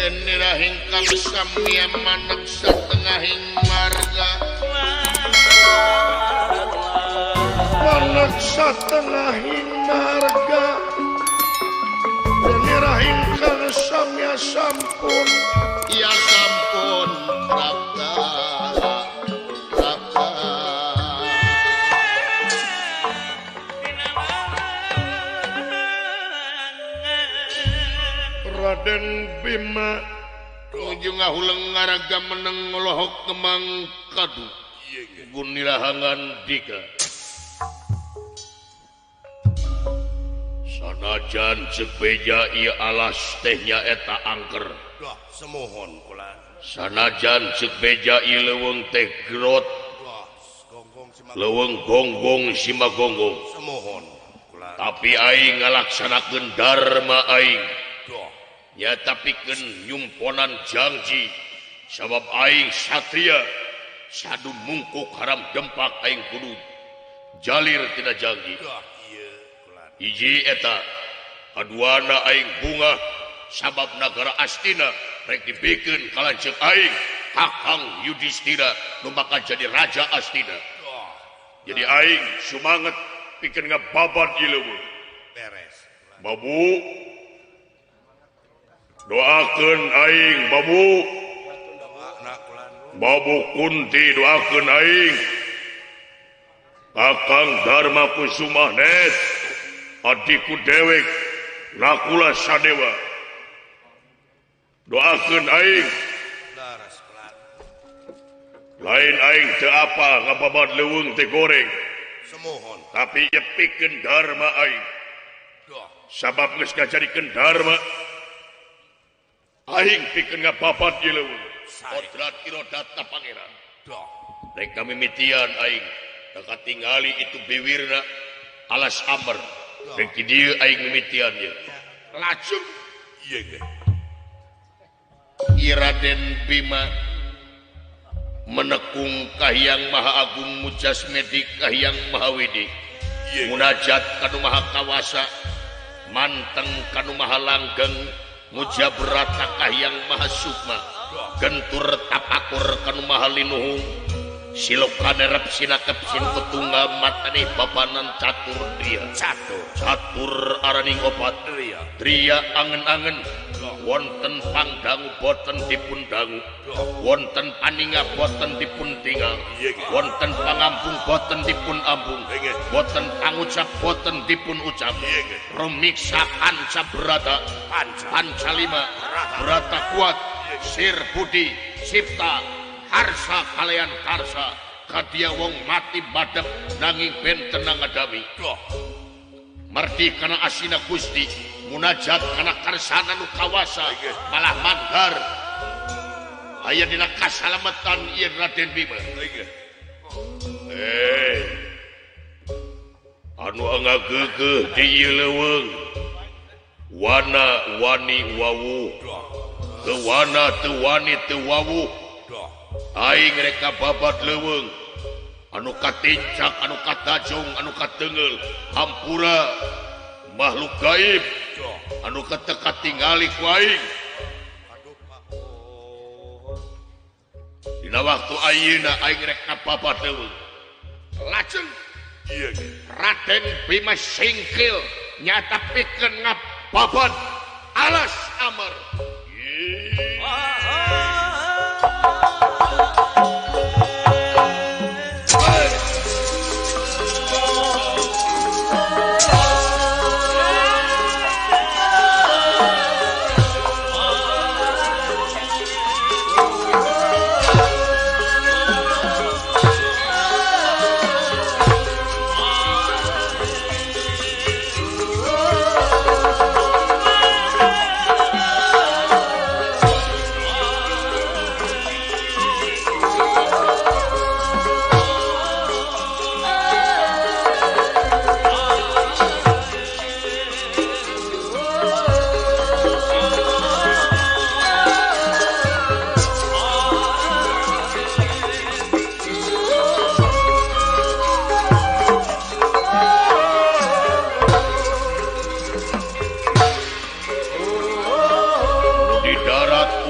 Denira ingkang samya maneg satengahing marga. Maneg satengahing marga. Denira ingkang samya sampun ya sampun prapta prapta. Raden Bima nuju ngahuleng ngaraga meneng ngolohok kemang kadu gunilahangan dika. Sanajan sebeja ieu alas teh nyaeta angker. Semohon kula. Sanajan sebeja ieu leuweung teh grot. Leuweung gonggong simagonggong. Semohon kula. Tapi aing ngalaksanakeun dharma aing. Nyata pikeun nyumponan janji sabab aing satria sadu mungkuk haram dempak aing kudu jalir tina janji. Hiji eta kaduana aing bunga sabab nagara Astina rek dibikeun ka lanceuk aing Kakang Yudhistira nu bakal jadi raja Astina. Jadi aing sumanget pikeun ngababat ieu leuweung. Beres. Babu doakeun aing babu. Babu Kunti doakeun aing. Kakang Dharma Kusuma net adikku dewek Nakula Sadewa doakeun aing. Lain aing teu apa ngababat leuweung teh goreng. Semohon. Tapi yepikeun dharma aing. Sabab geus ngajadikeun dharma aing pikeun ngababat ieu leuweung. Kodrat irodat ka pangeran. Rek kamimitian aing katingali itu biwirna alas amber. Rek di dieu aing mimitian ieu. Lajeng ieu ge. Raden Bima menekung Kahiyang Maha Agung Mujasmedi Kahiyang Maha Widi. Munajat kanu Maha Kawasa manteng kanu Maha Langgeng mujabrata Kahiyang Maha Sukma gentur tapakur kanu Maha Linuhung silokanerep sinakep sin ketunggal matane babanan catur dria catur catur araning opat dria angen-angen wonten pangdangu boten dipun dangu wonten paninga boten dipun tingal wonten pangampung boten dipun ambung boten pangucap boten dipun ucap rumiksa panca brata panca lima brata kuat sir budi sipta harsa kalian karsa kadia wong mati madep nanging benten ngadami mardi kana asina Gusti munajat kana karsana nu kawasa malah manggar aya dina kasalametan ieu Raden Bima. Anu ngageugeuh di ieu leuweung wana wani wawu teu wana teu wani teu wawu aing rek kababat leuweung anu katincak anu katajong anu kateunggeul hampura makhluk gaib anu teu katingali ku aing. Dina waktu ayeuna aing rek kababat leuweung. Lajeng Raden Bima singkil nyata pikeun ngababat alas amar.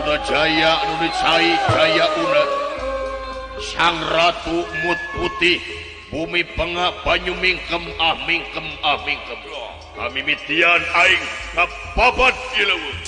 Jaya anu dicai Jaya Una Sang Ratu Mut Putih bumi penga banyu mingkem ah mingkem ah mingkem kami mitian aing kababat ieu leuweung.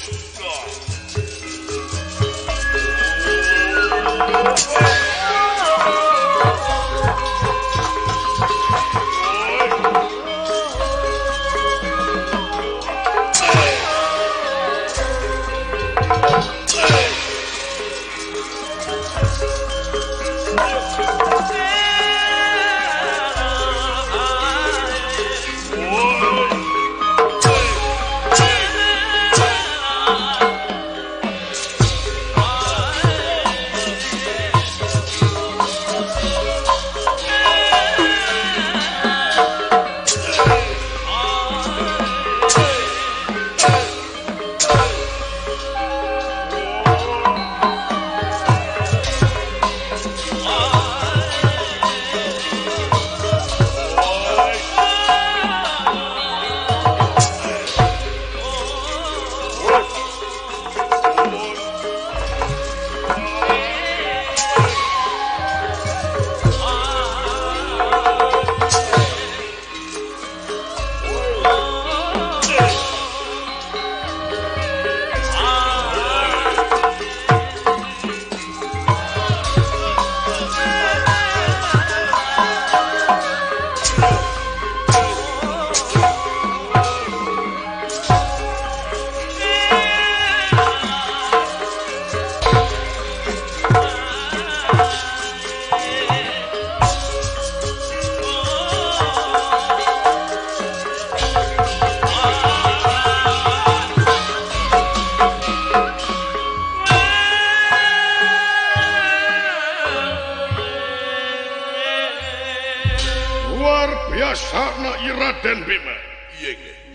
Raden Bima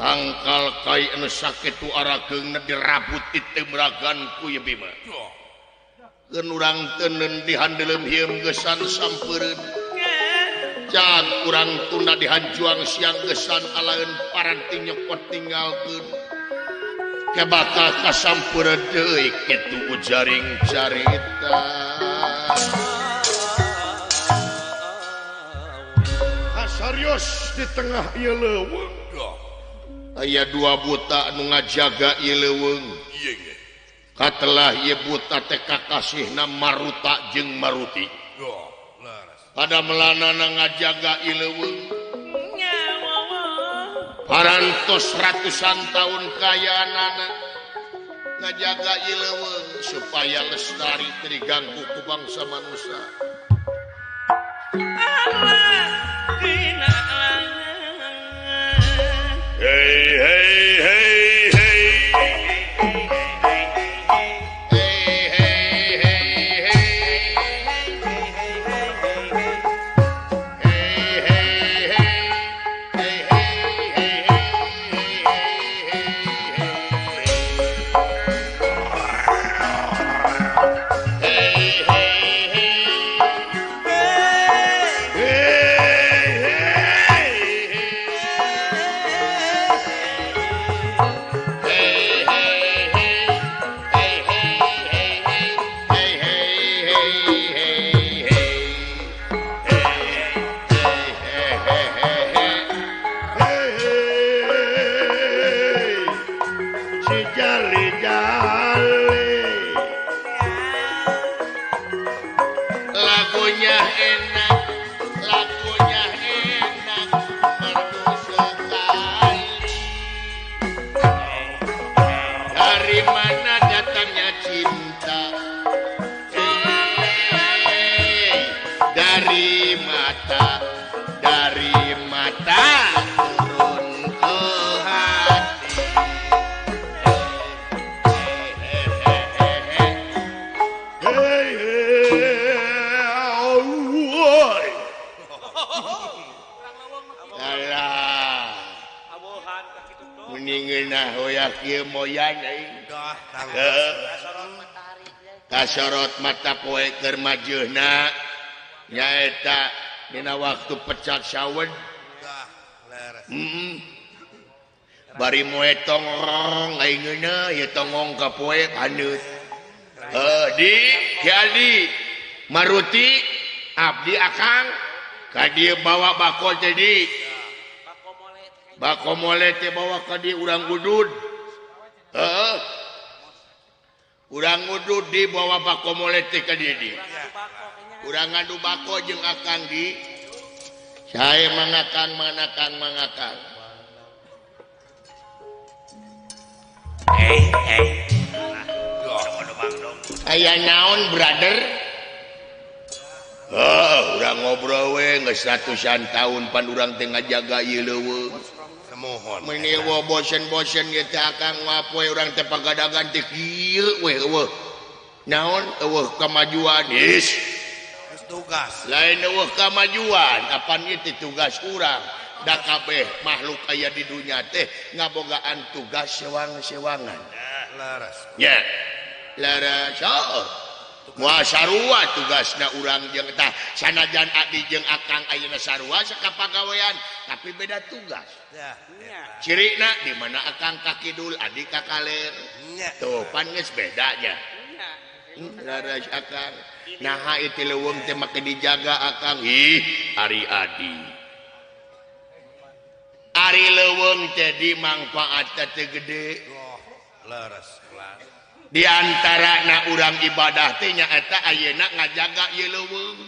tangkal kai anu sakitu arageungna dirabut item ragan ku ieu Bima. Keun urang teuneun dihandeuleum hieum geusan sampeureun. Can urang tunda dihanjuang siang geusan alaeun paranti nyokot tinggalkeun. Ke bakal kasampeureun deui kitu ujaring carita. Serius di tengah ieu leuweung. Aya dua buta nu ngajaga ieu leuweung. Katelah ieu buta teh kakasihna Maruta jeung Maruti. Pada melanana ngajaga ieu leuweung. Parantos ratusan tahun kayaanana ngajaga ieu leuweung supaya lestari teu diganggu ku bangsa manusia. Hey hey hey hey hey hey hey hey hey hey Lagunya enak, lagunya enak, merdu sekali. Dari mana datangnya cinta? Hey, dari mata turun ke hati. Hey, hey, hey. Mendingan hoyak ieu moyan aing. Kasorot mata poe keur majeuna nyaeta dina waktu pecat sawen. Bari moe tongong aing ngeuneuh ieu tongong ka poe haneut. Di Ki Adi Maruti abdi akang ka dieu bawa bako teh di bako mole teh bawa ka dieu urang udud. Heeh. Urang udud di bawa bako mole teh ka dieu di. Urang ngadu bako jeung akang di. Sae mangakang mangakang mangakang. Hey hey. Aya naon brother? Heuh, urang ngobrol we geus ratusan tahun pan urang teh ngajaga ieu leuweung. Semohon. Meuni wo bosen-bosen ieu teh akang mah poe urang teh pagadagan teh kieu we eueuh. Naon eueuh kamajuan? Is. Tugas. Lain eueuh kamajuan, apan ieu teh tugas urang. Da kabeh makhluk aya di dunya teh ngabogaan tugas sewang-sewangan. Laras. Nya. Laras. Heuh. Moal sarua tugasna urang jeung tah sanajan abdi jeung akang ayeuna sarua sakapagawean tapi beda tugas. Cirina di mana akang ka kidul adi ka kaler. Tuh pan geus bedanya. Laras akang. Naha ieu teh leuweung teh make dijaga akang. Ih, ari adi. Ari leuweung teh dimangfaatna teh gede. Laras. Di antara na urang ibadah teh nyaeta ayeuna ngajaga ieu leuweung.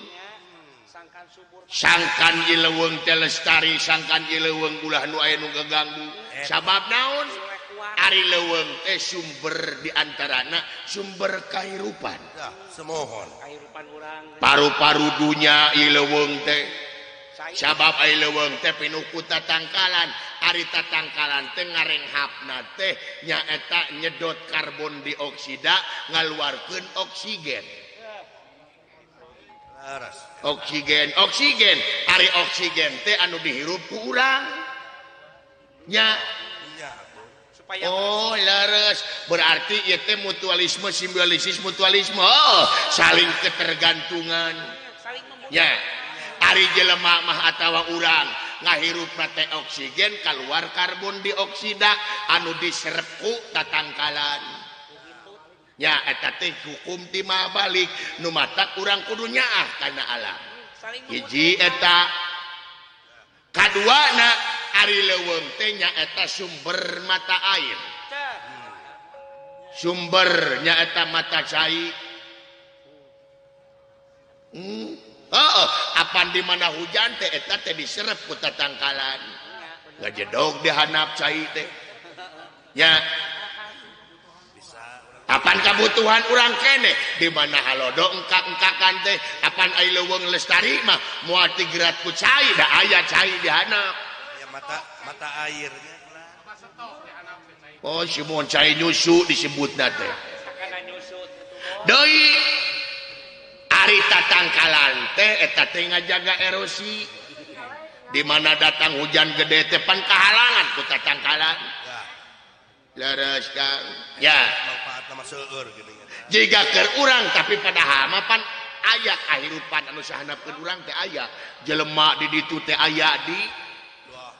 Sangkan ieu leuweung teh lestari, sangkan ieu leuweung ulah nu aya nu gaganggu. Sabab naon? Ari leuweung teh sumber di antarana sumber kahirupan. Semohon. Paru-paru dunya ieu leuweung teh. Sabab ari leuweung teh pinuh ku tatangkalan, ari tatangkalan teh ngarenghapna teh nyaeta nyedot karbon dioksida ngaluarkeun oksigen. Oksigen, oksigen, ari oksigen teh anu dihirup ku urang. Nya. Oh, leres. Berarti ieu teh mutualisme, simbiosis mutualisme. Oh, saling ketergantungan. Ya. Ari jelema mah atawa urang ngahirupna teh oksigen kaluar karbon dioksida anu diserep ku tatangkalan. Nya eta teh hukum timbal balik nu matak urang kudu nyaah kana alam. Hiji eta. Kaduana ari leuweung teh nyaeta sumber mata air. Sumber nyaeta mata cai. Oh, apan di mana hujan teh eta teh diserep ku tatangkalan. Ngajedog di handap cai teh. Nya. Apan kabutuhan urang keneh di mana halodo engkak-engkakan teh apan ai leuweung lestari mah moal tigerat ku cai da aya cai di handap. Ya mata airnya. Oh, si mun cai nyusu disebutna teh. Deui ari tatangkalan teh eta teh ngajaga erosi. Di mana datang hujan gede teh pan kahalangan ku tatangkalan. Leres Kang. Ya. Jika keur urang tapi padahal mah pan aya kahirupan anu sahanapkeun urang teh aya. Jelema di ditu teh aya di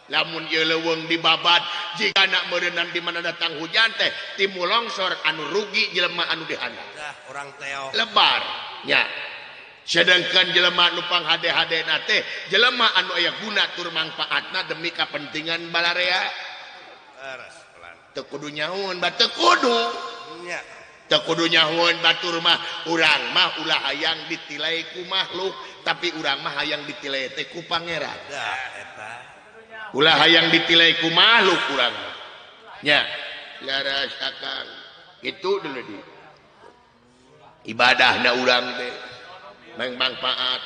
lamun ieu leuweung dibabat jika nak meureunnan di mana datang hujan teh timbul longsor anu rugi jelema anu dihandap. Orang teo. Lebar nya. Sedangkan jelema nu panghade-hadena teh jelema anu aya guna tur mangfaatna demi kapentingan balarea. Teu kudu nyahueun ba teu kudu. Teu kudu nyahueun batur mah urang mah ulah hayang ditilai ku makhluk tapi urang mah hayang ditilai teh ku pangeran. Ulah hayang ditilai ku makhluk urang mah. Nya, laras akang. Itu dulu di ibadahna urang teh mangfaat.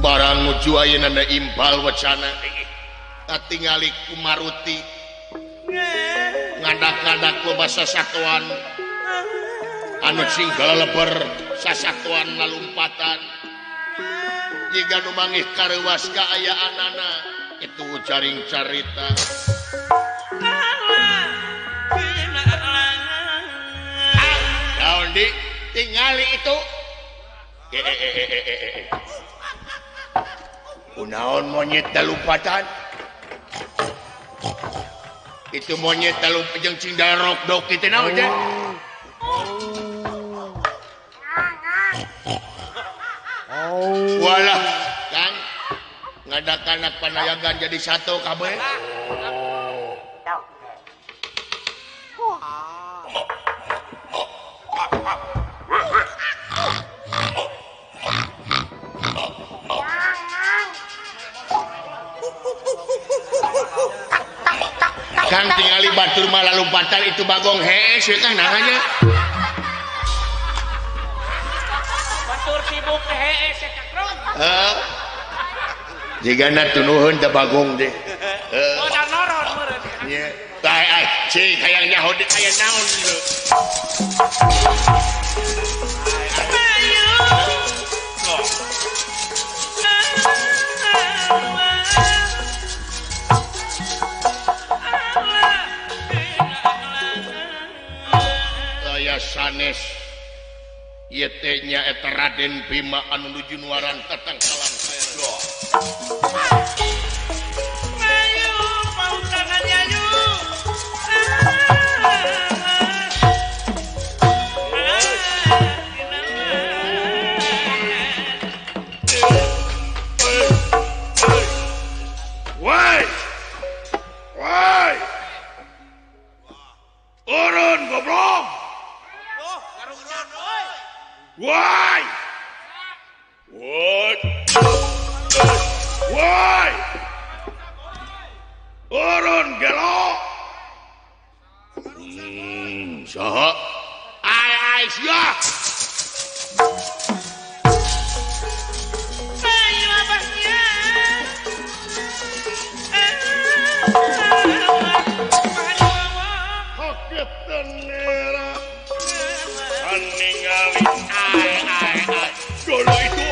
Barang nuju ayeuna na impal wacana. Katingali ku Maruti. Ngadak-ngadak loba sasatoan. Anu sing galeleber sasatoan lalumpatan. Jiga nu mangih kareuwas kaayaanana itu jaring carita. Naon di tingali itu. Kunaon monyet dalumpatan? Itu monyet talu jeung cing darok dok kitu naon teh. Walah, Kang. Ngadakan panayagan jadi satu kabeh. Kang tingali batur mah lalumpatan itu bagong hees we Kang nah nya. Batur sibuk hees ya Kang. Heeh. Jigana tunuhun teh bagong teh. Heeh. Oh, da noron meureun. Nya. Tah ai cing hayang nyaho di aya naon ieu. Sanes ieu teh nya eta Raden Bima anu nuju nuaran tatangkalan saya. Ayo pautangan yayu. Woi! Woi! Urun goblok! Woi! Woi! Woi! Urun gelo! Saha? Ai ai sia! Ayo abahnya. Hakep tenera. Ningali ai ai ai dulu itu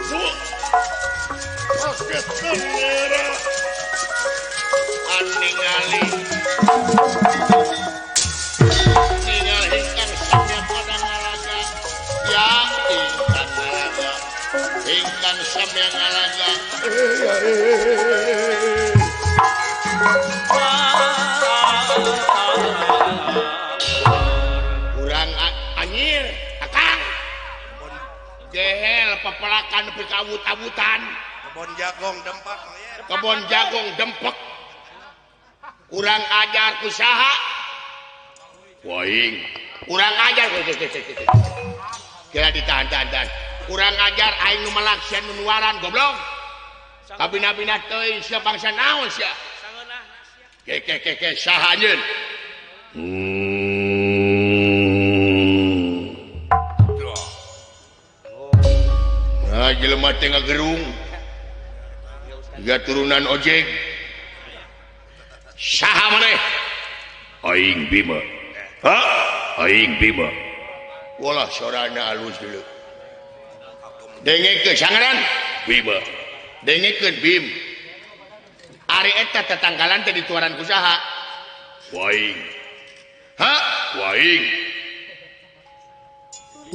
bu paket kamera ningali ningali ingkang samya pada ngalaga ya ingkang ngalaga ingkang samya ngalaga anjir akang gehel pepelakan nepi ka awut-awutan kebon jagong dempak kebon jagong dempek kurang ajar ku saha waing kurang ajar kira ditahan-tahan kurang ajar aing nu melak sia nu nuaran goblok kabina-bina teuing sia bangsa naon sia ke ke ke ke saha anjeun. Nah, jelema teh ngagerung. Jiga turunan ojek. Saha maneh? Aing Bima. Hah? Aing Bima. Walah sorana alus dulu. Dengekeun sangaran Bima. Dengekeun Bim. Ari eta tetangkalan teh dituaran ku saha? Waing. Hah? Waing.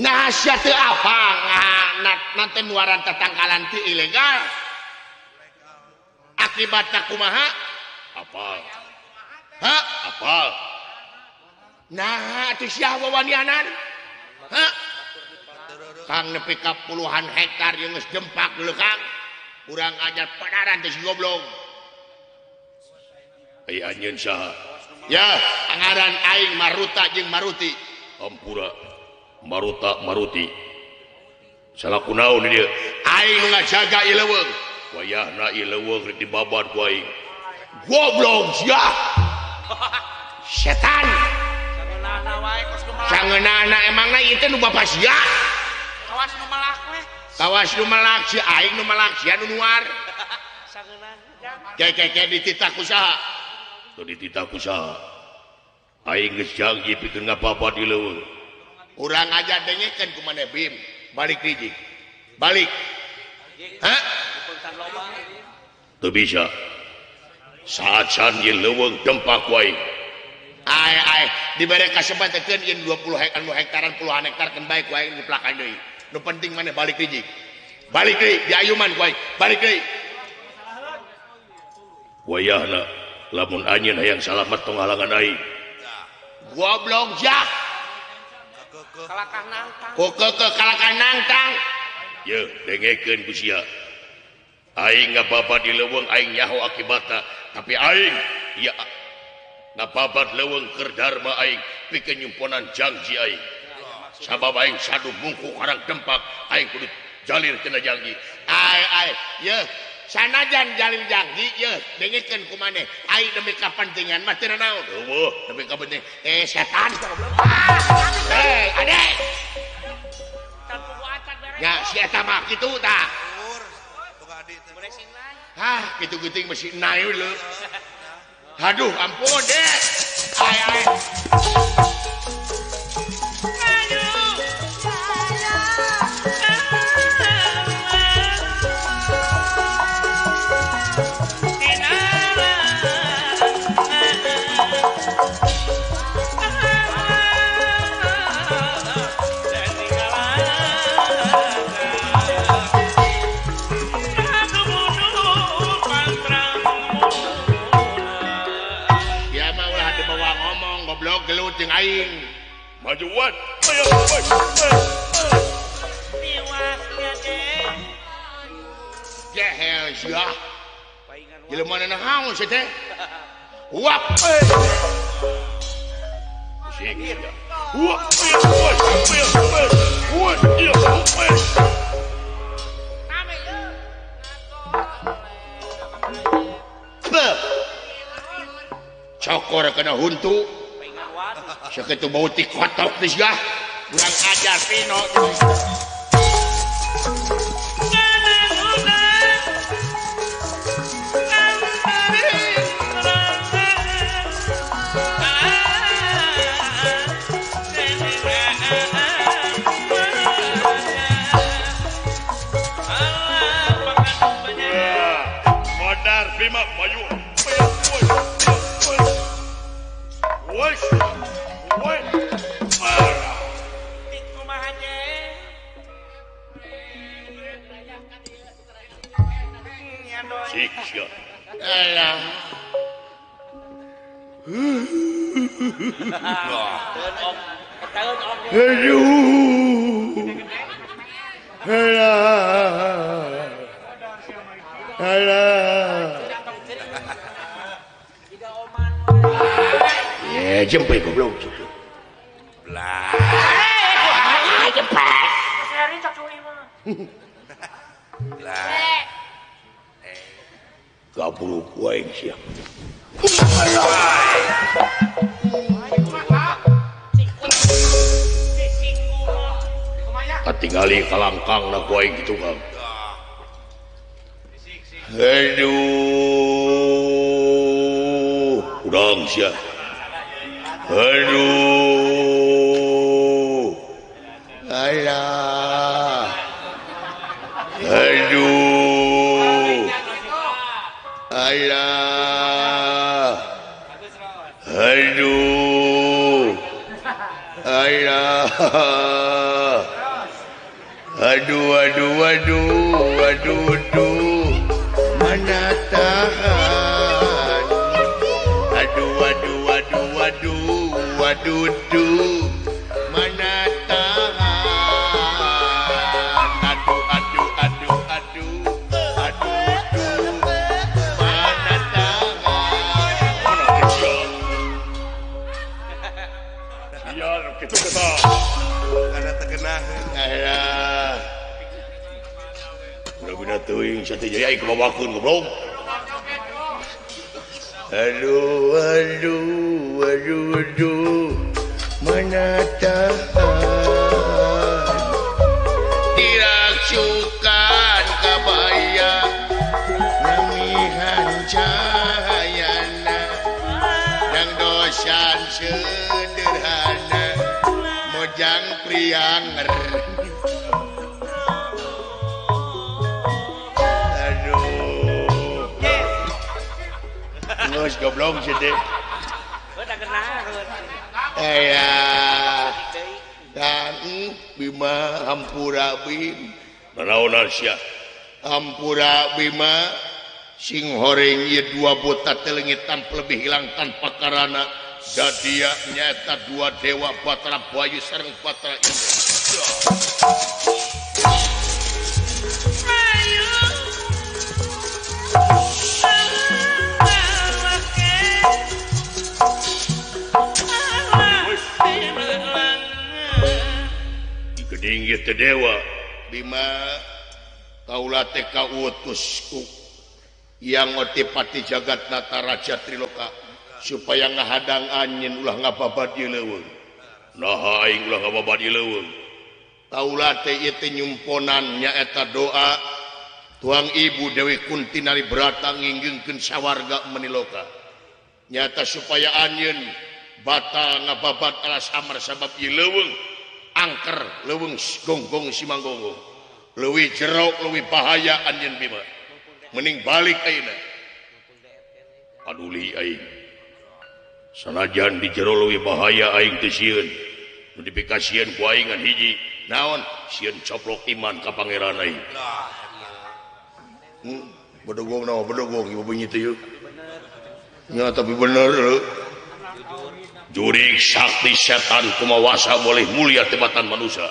Nah sia teu apa nanti nuaran tetangkalan ti ilegal akibatna kumaha apal ha apal nah atuh sia wawanianan ha Kang nepi ka puluhan hektar jeung geus dempak deuleu Kang urang ajar padaran teh si goblok aya anjeun saha ya ngaran aing Maruta jeung Maruti ampura Maruta Maruti salah kunaon di dieu aing nu ngajaga ieu leuweung wayahna ieu leuweung rek dibabat ku aing goblok sia setan sangeunahna wae kos nu melak sangeunahna emangna ieu teh nu bapa sia kawas nu melak we kawas nu melak si aing nu melak sia nu nuar sangeunahna ke ke ke dititah ku saha teu dititah ku saha aing geus janji pikeun ngababat ieu leuweung urang aja dengekeun ku maneh Bim balik hiji balik hah teu bisa saat-saat ieu leuweung dempak wae ai ai dibere kasebatekeun ieu 20 hektar anu hektaran puluhan hektar keun bae ku aing diplakan deui nu penting maneh balik hiji balik deui diayuman ku aing balik deui wayahna Lamun anjeun hayang salamet tong halangan aing. Goblok jah. Kalakah nangtang. Ku keukeuh kalakah nangtang. Yeuh, dengekeun ku sia. Aing ngababat di leuweung aing nyaho akibatna, tapi aing ya ngababat leuweung keur dharma aing pikeun nyumponan janji aing. Sabab aing sadu mungku karang dempak aing kudu jalir cenah janji. Ai ai yeuh sanajan jalir janji yeuh dengekeun ku maneh aing demi kapentingan mah teu naon. Eueuh demi kapentingan setan goblok. Eh ade. Ya si eta mah kitu tah. Hah kitu geuting masih nae leuh. Aduh ampun deh. Ai ai. Gelut jeung aing majuan ayo jehel sia jelema naon sia teh wap sik wap cokor kena huntu. Sakitu bau ti kotok geus gah. Kurang ajar Pino. Modar Bima maju. Woi. Sik sia. Alah. Aduh. Alah. Alah. Ya jempe goblok. Lah. Jempe. Lah. Gabruk wae sia. Katingali kalangkang na ku aing kitu Kang. Aduh, udang sia. Aduh. Alah. Aduh. Alah. Aduh. Alah. Aduh aduh aduh aduh aduh. Mana tahan. Aduh aduh aduh aduh aduh aduh. Mana tahan. Aduh aduh aduh aduh aduh aduh. Mana tahan. Sial kitu kita. Karena terkena. Alah. Udah teuing sia teh jadi aing kabawakeun goblok. Aduh aduh aduh aduh. Mana tahan. Dirasukan kabaya namihan cahayana dang dosan sederhana mojang prianger. Aduh. Geus goblok sih teh. Aya. Dan Bima hampura Bim. Nanaonan sia? Hampura Bima Sing horeng ieu dua buta teh leungit tanpa lebih hilang tanpa karana. Dadia nyaeta dua dewa Batara Bayu sareng Batara Indra. Geuning ieu teh dewa Bima kaula teh kautus ku yang otipati jagat Nataraja Triloka supaya ngahadang anjeun ulah ngababad ieu leuweung. Naha aing ulah ngababad ieu leuweung. Kaula teh ieu teh nyumponan nyaeta doa tuang ibu Dewi Kunti nari brata nginggengkeun sawarga meniloka. Nyata supaya anjeun batal ngababad alas amar sabab ieu leuweung angker leuweung gonggong simanggonggong. Leuwih jero leuwih bahaya anjeun Bima. Mending balik ayeuna. Aduli aing. Sanajan di jero leuwih bahaya aing teu sieun. Nu dipikasieun ku aing ngan hiji. Naon? Sieun coplok iman ka pangeran aing. Bedogong naon bedogong ieu bunyi teh yeuh. Nya tapi bener leuh. Jurig sakti setan kumawasa boleh mulia tebatan manusia.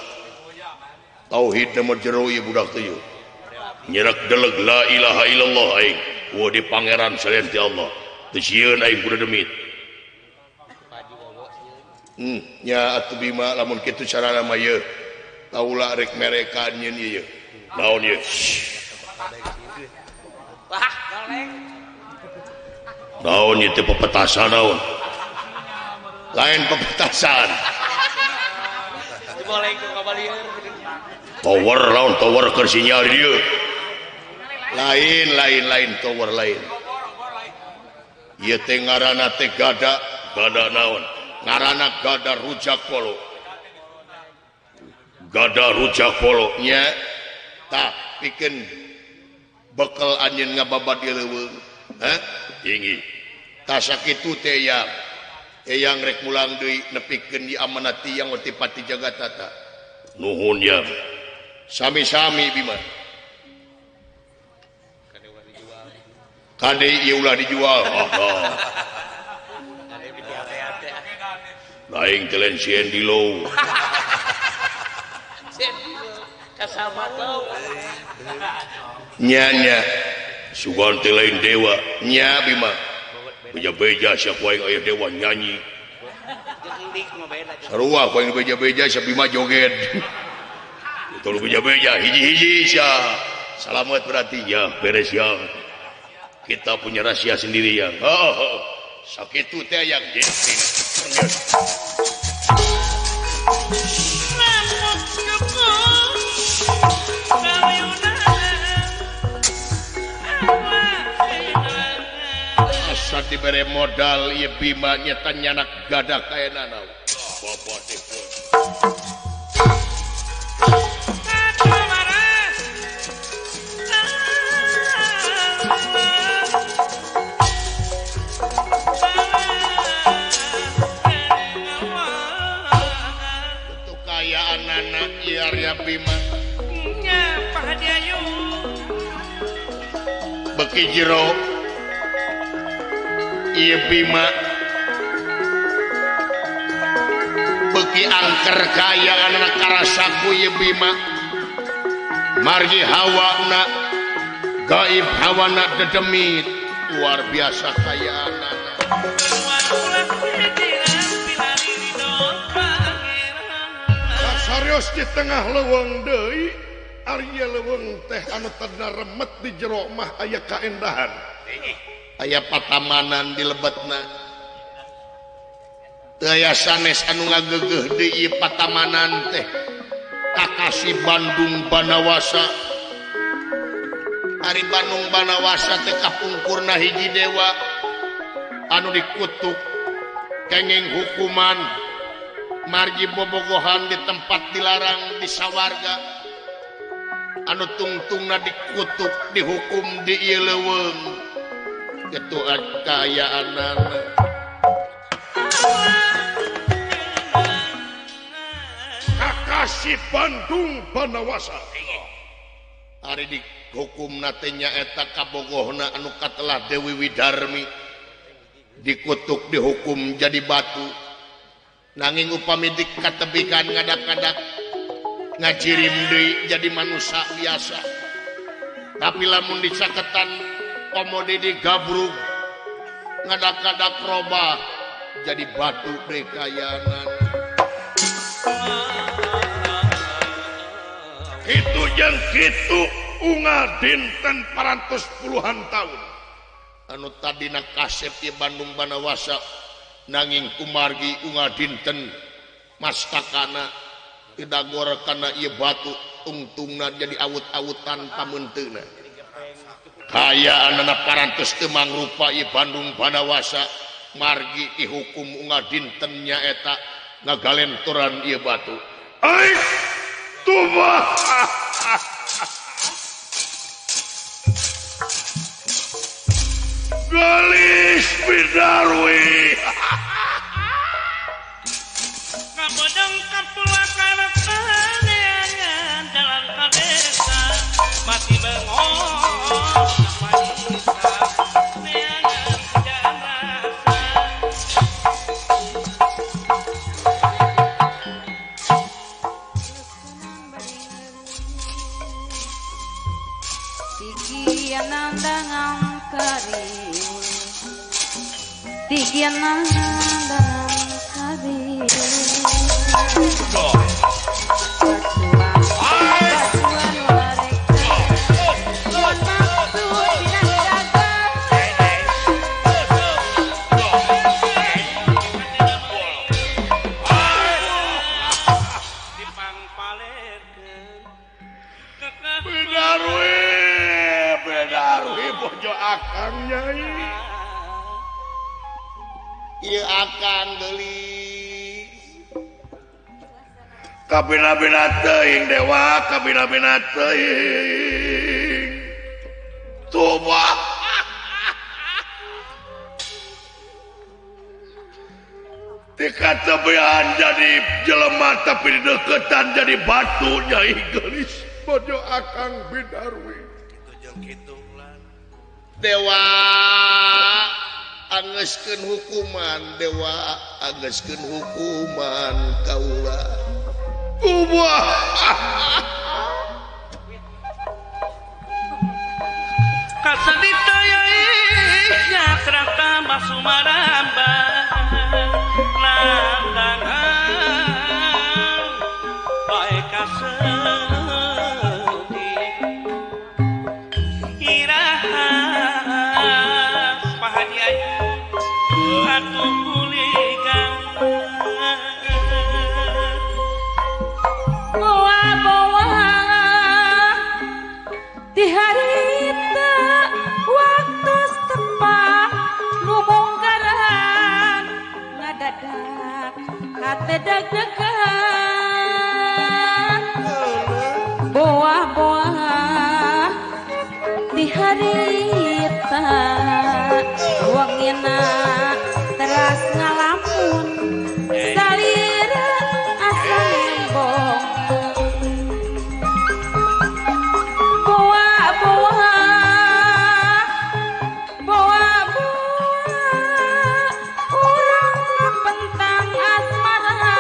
Tauhid nomor jero ieu budak teh yeuh. Nyerak deleg la ilaha illallah aing. Wa di pangeran salian ti Allah. Teu sieun aing kudu demit. Nya atuh Bima lamun kitu carana mah yeuh. Kaula rek mereka nyieun ieu. Naon ieu? Wah, goleng. Naon ieu teh pepetasan naon? Lain pepetasan. Diboleng ku kabalieur. Tower lawan tower keur sinyal di dieu. Lain lain lain tower lain. Ieu teh ngaranna teh gada, gada naon? Ngaranna gada rujak polo. Gada rujak polo nya tah pikeun bekel anjeun ngababad di leuweung. Hah? Tinggi. Tah sakitu teh ya. Eyang rek mulang deui nepikeun di amanat tiang otipati jagatata. Nuhun ya. Sami-sami Bima. Kade ieu ulah dijual. Lain teh lain sieun di low. Kasama tau. Nya nya. Sugan teh lain dewa. Nya Bima. Beja-beja sia ku aing aya dewa nyanyi. Sarua ku aing beja-beja sia Bima joget. Tolu beja-beja hiji-hiji sia. Salamet berarti ya beres ya. Kita punya rahasia sendiri ya. Oh, sakitu teh yang jeung. Asa dibere modal ieu Bima nyata nyanak gada kaya nanaon. Bapak Bima beki jero ieu Bima beki angker kaya anak karasaku ieu Bima margi hawana gaib hawana dedemit luar biasa kaya anak. Serius di tengah leuweung deui ari leuweung teh anu tadina remet di jero mah aya kaendahan aya patamanan di lebetna teu aya sanes anu ngageugeuh deui ieu patamanan teh kakasih Bandung Banawasa. Ari Bandung Banawasa teh kapungkurna hiji dewa anu dikutuk kenging hukuman margi bobogohan di tempat dilarang di sawarga anu tungtungna dikutuk dihukum di ieu leuweung kitu kaayaanana. Kakasih Bandung Banawasa ari di Hukumna teh nyaeta kabogohna anu katelah Dewi Widarmi dikutuk dihukum jadi batu nanging upami dikatebikan ngadak-ngadak ngajirim deui jadi manusia biasa tapi lamun dicaketan komo digabrug ngadak-ngadak robah jadi batu deui kayanan. Kitu jeung kitu unggal dinten parantos puluhan tahun anu tadina kasep di Bandung Banawasa nanging kumargi unggal dinten mastakana tidagor kana ieu batu tungtungna jadi awut-awutan pameunteuna kayaanana parantos teu mangrupa ieu Bandung Banawasa margi dihukum unggal dinten nyaeta ngagalentoran ieu batu. Aik tubah. Gelis Bidarwi. Kabodong kapulakan paneangan jalan ka desa mati bengong kapanisa neangan jalan rasa. Bidarwi, Bidarwi bojo akang nyai. Ieu akang geulis. Kabina-bina teuing dewa, kabina-bina teuing. Tubah. Dikatebean jadi jelema tapi dideketan jadi batu nyai geulis. Bojo akang Bidarwi. Kitu jeung kitu lan. Dewa angeskeun hukuman, dewa angeskeun hukuman kaula. Ubah. Kasadita ya kerata masumaramba nandangan bae kasedih iraha Pak Haji Ayu atuh kulikan bawa-bawa di harita waktu tepang lumungkaran ngadadak hate deg-degan bawa-bawa di harita wangina teras ngalamun salira asa nembong boa-boa boa-boa urang pentang asmara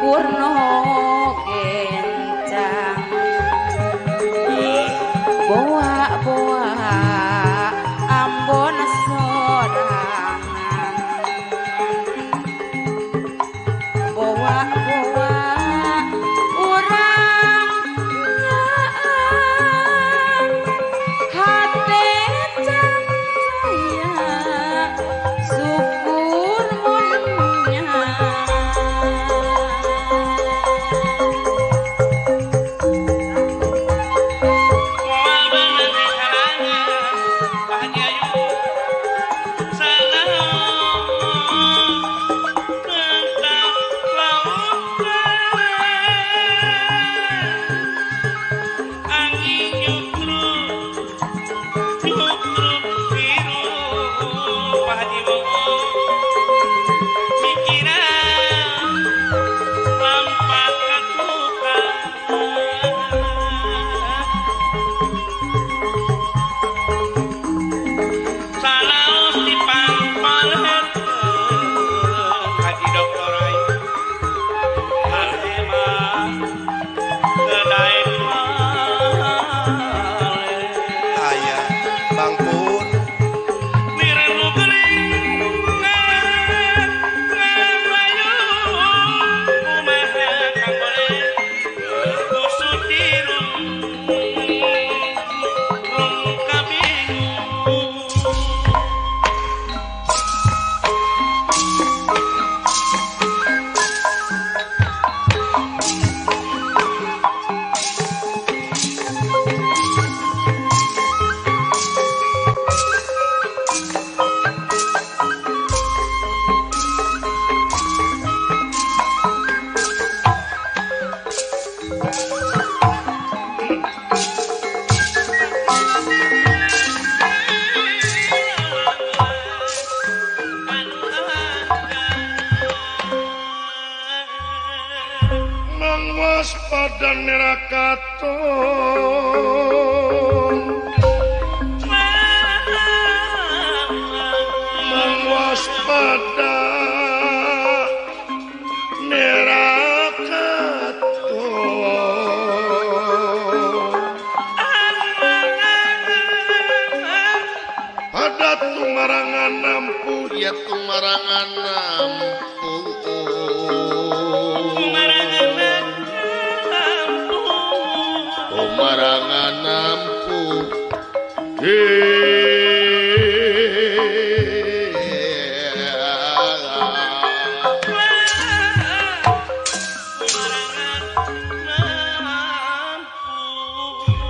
Purno gencang boa-boa ambon sorangan boa-boa urang nyaan hate can saya syukur munnya.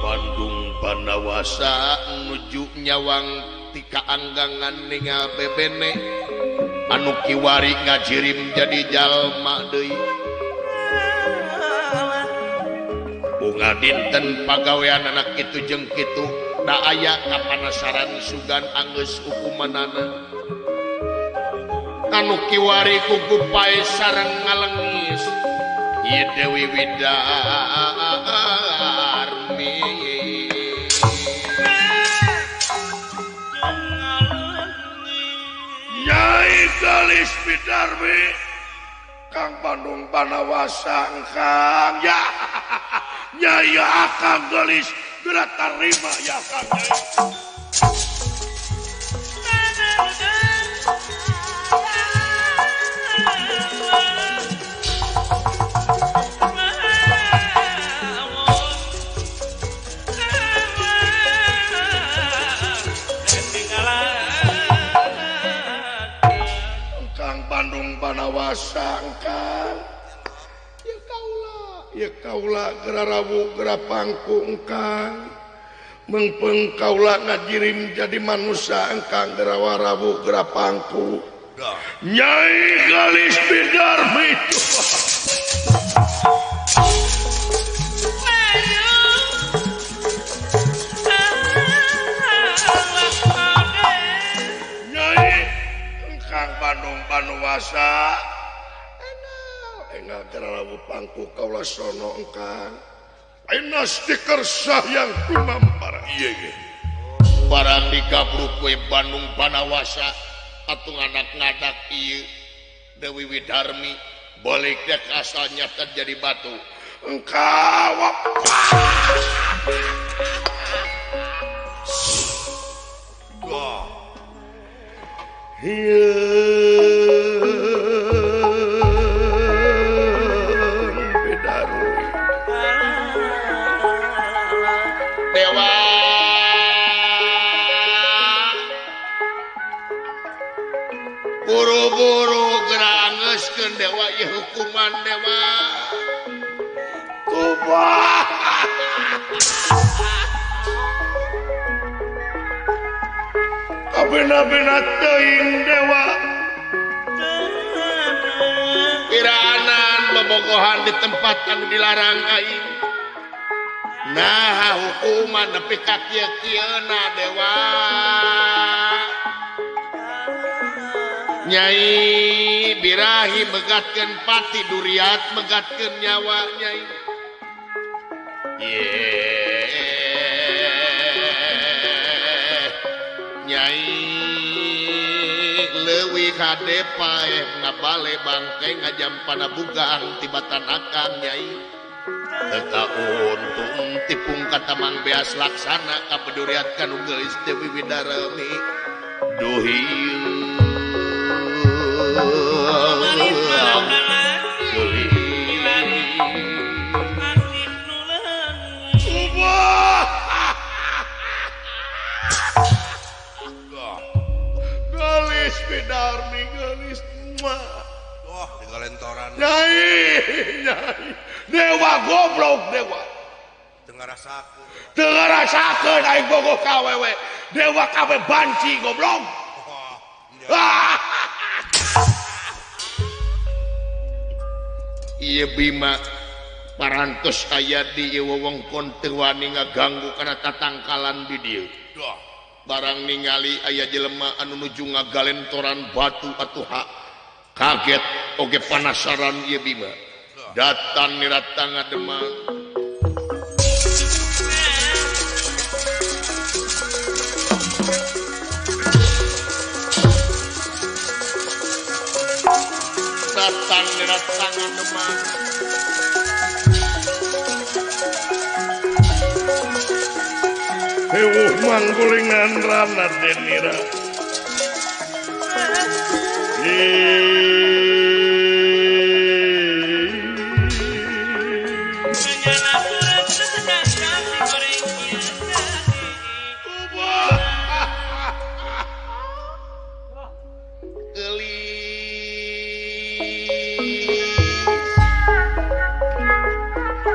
Bandung Banawasa nuju nyawang tika anggangan ningal bebene anu kiwari ngajirim jadi jalma deui. Bunga dinten pagawean anak kitu jeung kitu da aya kapanasaran sugan anggeus hukumanana anu kiwari kugupae sareng ngalengis ieu Dewi Widarmi. Nyai Galis Widarmi Kang Bandung Banawasa engkang ya Nyai akang gelis geura tarima ya Kang Nyai. Kang Bandung Banawasa engkang ya kaula ya kaula geura rawu geura pangku engkang mengpeng kaula ngajirim jadi manusia engkang geura warawu geura pangku Nyai Galis Widarmi. Nyai engkang Bandung Banawasa engal geura rawu pangku kaula sono engkang ayeuna stiker yang kumampara. Ieu ge barang digabruk we Bandung Banawasa atuh ngadak-ngadak ieu Dewi Widarmi Balik dek asalnya terjadi batu. Engkau wah. Bidarui. Dewa buru-buru gerangeskeun dewa ieu hukuman dewa. Kumaha? Kabina-bina teuing dewa. Piraanan bobogohan di tempat anu dilarang aing. Nah hukuman nepi ka kieu-kieuna dewa. Nyai birahi megatkeun pati duriat megatkeun nyawa nyai. Nyai leuwih hade paeh ngabale bangke ngajampana bugang tibatan akang nyai. Teu untung tipung katamang beas laksana kabeduriat kanu geulis Dewi Widarami. Duhi Gelis Bidarmi gelis mah. Wah, digalentoran. Nyai, nyai. Dewa goblok dewa. Teu ngarasakeun. Teu ngarasakeun aing bogoh ka awewe. Dewa kawe banci goblok. Wah. Ieu Bima parantos aya di ieu wewengkon teu wani ngaganggu kana tatangkalan di dieu. Barang ningali aya jelema anu nuju ngagalentoran batu atuh kaget oge panasaran ieu Bima. Datang niratang ngademang. Datang niratang ngademang. Hewuh manggulingan rana denira.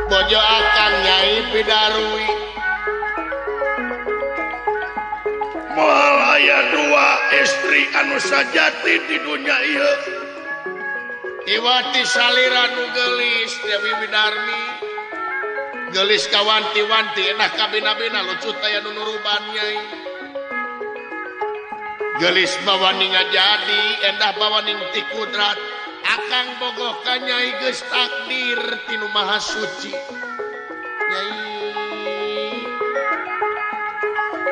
Bojo akang Nyai Bidarui. Moal aya dua istri anu sajati di dunia ieu. Iwati salira nu geulis Dewi Widarmi. Geulis kawanti-wanti enah kabina-bina lucut aya nu nuruban nyai. Geulis bawaning ngajadi endah bawaning ti kudrat. Akang bogoh ka nyai geus takdir ti nu Maha Suci. Nyai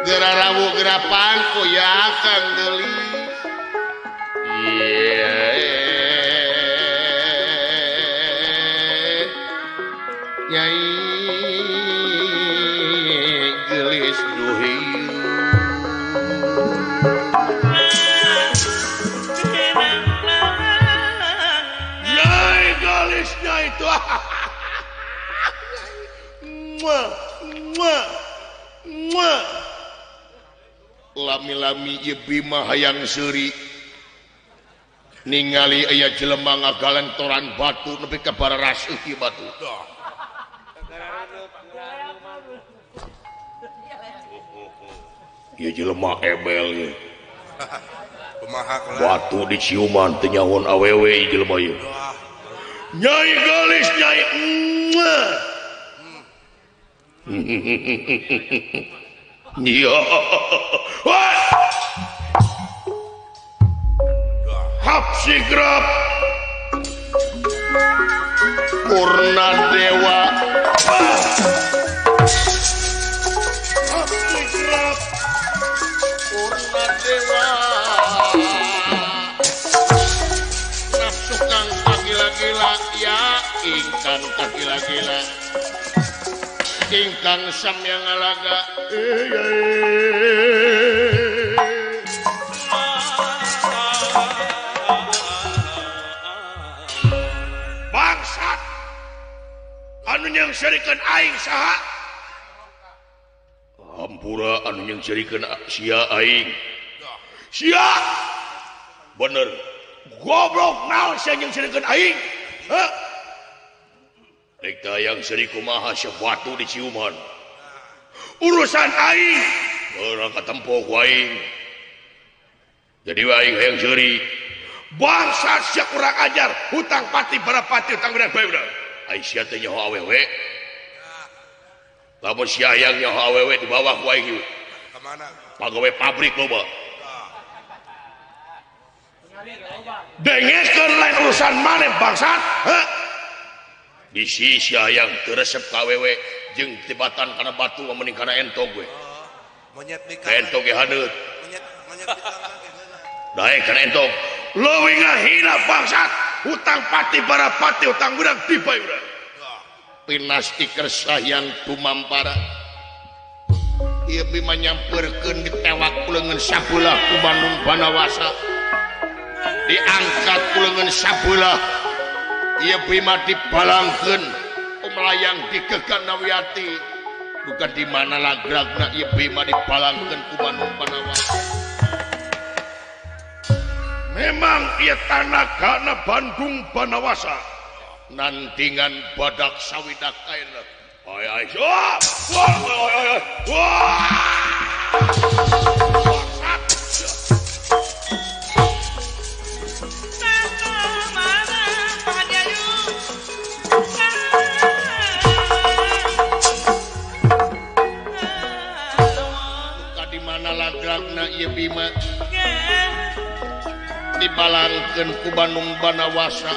geura rawuh geura pangku ya akang geulis. Nyai geulis duhi. Nyai geulisnya itu. Muah, muah, muah. Lami-lami ieu Bima hayang seuri ningali aya jelema ngagalentoran batu nepi ka bararaseuh ieu batu. Ieu jelema ebel ieu. Batu diciuman teu nyahoan awewe ieu jelema ieu. Nyai geulis nyai. Iya. Hapsigrap Purna Dewa. Hapsigrap Purna Dewa. Nafsu kang pagila-gila. Ingkang kagila-gila ingkang samya ngalaga bangsat anu nyeungseurikeun aing saha hampura anu nyeungseurikeun sia aing sia bener goblok naon sia nyeungseurikeun aing heuh rek tayang seuri kumaha sia batu di ciuman urusan aing urang katempo ku aing jadi aing hayang seuri bangsa sia kurang ajar hutang pati barapati hutang beunang bae urang ai sia teh nyaho awewe lamun sia hayang nyaho awewe di bawah ku aing ieu ka mana pagawe pabrik loba dengekeun lain urusan maneh bangsat heuh bisi sia hayang teu resep ka awewe jeung tibatan kana batu mending kana entog we monyet bika entog ge haneut monyet monyet bika daek kana entog leuwih ngahina bangsat hutang pati barapati hutang beunang tiba urang pinasti kersa yang tumampara ieu Bima nyampeurkeun ditewak ku leungeun sabelah ku Bandung Banawasa diangkat ku leungeun sabelah ieu Bima dibalangkeun melayang di Geganawiati bukan di mana lagragna ieu Bima dibalangkeun ku Bandung Banawasa memang ieu tanagana Bandung Banawasa nantingan badak sawidak ayeuna ay ay wah wah wah bangsat buka di mana lagragna ieu Bima dibalangkeun ku Bandung Banawasa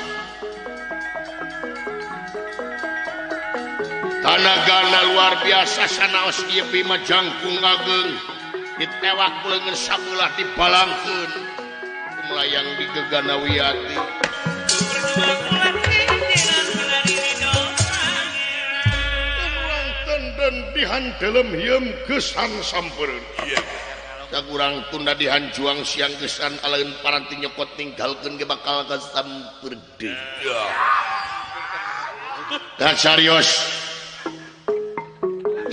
tanagana luar biasa sanaos ieu Bima jangkung ageng ditewak ku leungeun sabelah dibalangkeun melayang di Geganawiati urang tenden dihandelem hieum geusan sampereun sagurang tunda dihanjuang siang gesan aleun paranti nyokot ninggalkeun ge bakal kasamper deui da serius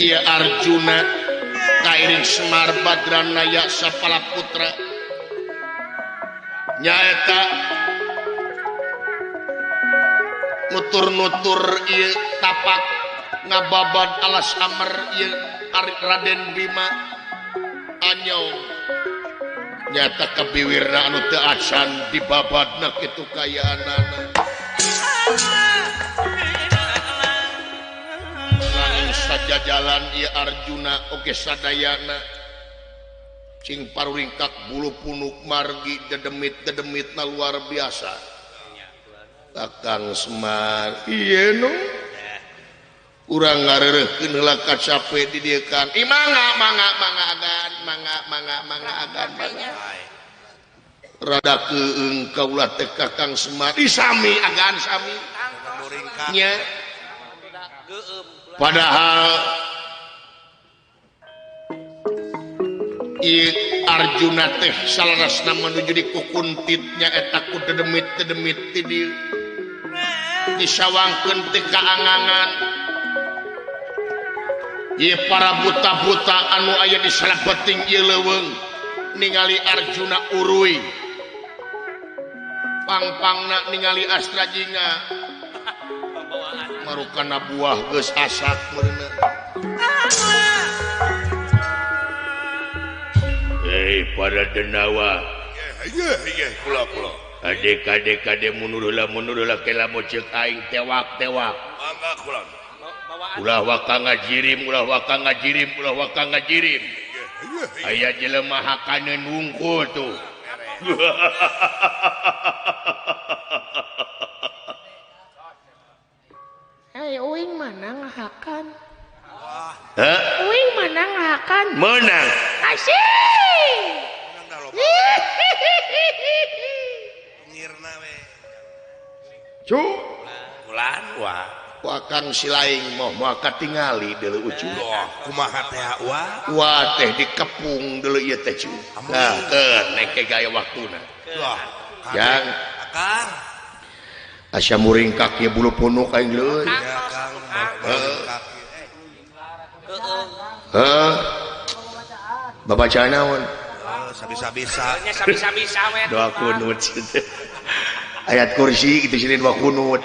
ieu Arjuna kairing Semar Badrana Yaksa Palaputra nyaeta nutur-nutur ieu tapak ngababad alas amer ieu Raden Bima anyong nyata kabiwirna anu teu acan dibabadna kitu kayaanana nanging sajajalan ieu Arjuna oge sadayana cing paruringkak bulu punuk margi dedemit-dedemitna luar biasa Kakang Semar ieu nu urang ngareureuhkeun heula kacape di dieu Kang ih mangga mangga mangga agan mangga mangga mangga agan mangga rada keung kaulah teh Kakang Semar ih sami agan sami nya padahal ieu Arjuna teh salarasna menuju di kukuntitnya eta ku dedemit-dedemit ti dieu disawangkeun teh kaangangan ieu para buta-buta anu aya di salebeting ieu leuweung ningali Arjuna uruy pangpangna ningali Astrajinga marukana buah geus asak meureunna hei para denawa Iya kula kula ade kade kade mundur heula kela mo ceuk aing tewak-tewak mangga kula ulah waka ngajirim ulah waka ngajirim ulah waka ngajirim aya jelema hakaneun wungkul tuh Hei uing mana ngahakan Hah? Uing mana ngahakan menang kasih menang dah loba ngirna we cu kula Bacaan wa. Ku Akang Silaing moh moal katingali deuleu ucu. Wah, kumaha teh wa? Wa teh dikepung deuleu ieu teh cu. Nah, keur nengke gaya waktuna. Wah, Yang Akang. Asa muringkak ieu bulu punuk aing leuy. Ya Kang, kaki. Heuh. Babacaan naon? Sabisa-bisa. Nya sabisa-bisa we. Doa kunut. Ayat kursi gitu sini doa kunut.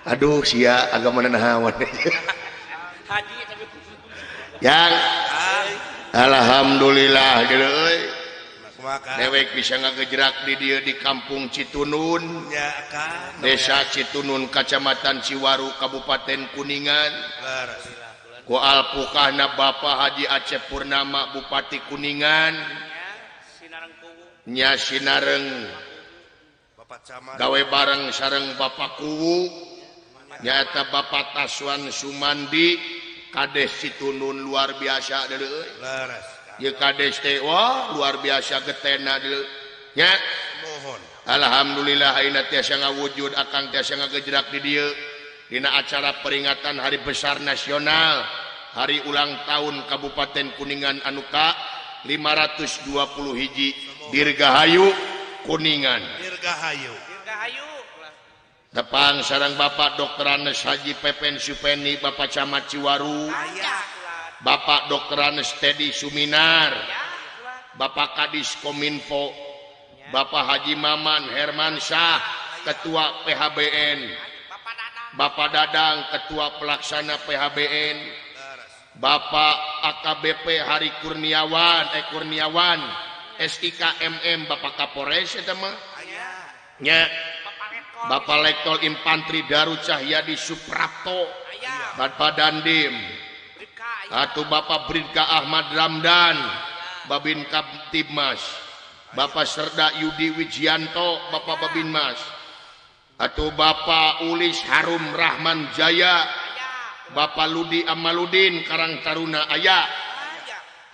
Aduh sia agama naon. Haji tapi Yang alhamdulillah deuleu euy. Kumaha? Dewek bisa ngagejrak di dieu di Kampung Citunun, Ya Kang. Desa Citunun, Kacamatan Ciwaru, Kabupaten Kuningan. Leres. Ku alpukahna Bapak Haji Acep Purnama Bupati Kuningan, sinareng kuwu. Nya sinareng Bapak Camat. gawe bareng sareng Bapak Kuwu, nyaeta Bapak Taswan Sumandi, Kades Citunun luar biasa deuleu euy. Leres. Ieu kades teh wah luar biasa getena deuleu. Nya Mohon. alhamdulillah ayeuna tiasa ngawujud akang tiasa ngagejrak di dieu dina acara peringatan Hari Besar Nasional Hari Ulang Tahun Kabupaten Kuningan anu ka 520 hiji Dirgahayu Kuningan. Dirgahayu. Dirgahayu. Tepang sareng Bapak Dr. Anes Haji Pepen Supeni Bapak Camat Ciwaru, Aya. Bapak Dr. Anes Teddy Suminar, Bapak Kadis Kominfo, Bapak Haji Maman Hermansyah Ketua PHBN, Bapak Dadang. Bapak Dadang Ketua Pelaksana PHBN, Bapak AKBP Hari Kurniawan Kurniawan SIK MM Bapak Kapolres eta mah nya, Bapak Letkol. Bapak Letkol Infantri Daru Cahyadi Suprapto, Aya. Bapak Dandim Bribka aya. atau Bapak Bribka Ahmad Ramdan Babin Kamtibmas, Bapak Serda Yudi Wijianto Bapak Babinmas, atau Bapak Ulis Harum Rahman Jaya, Aya. Bapak Ludi Amaludin Karang Taruna aya, Aya.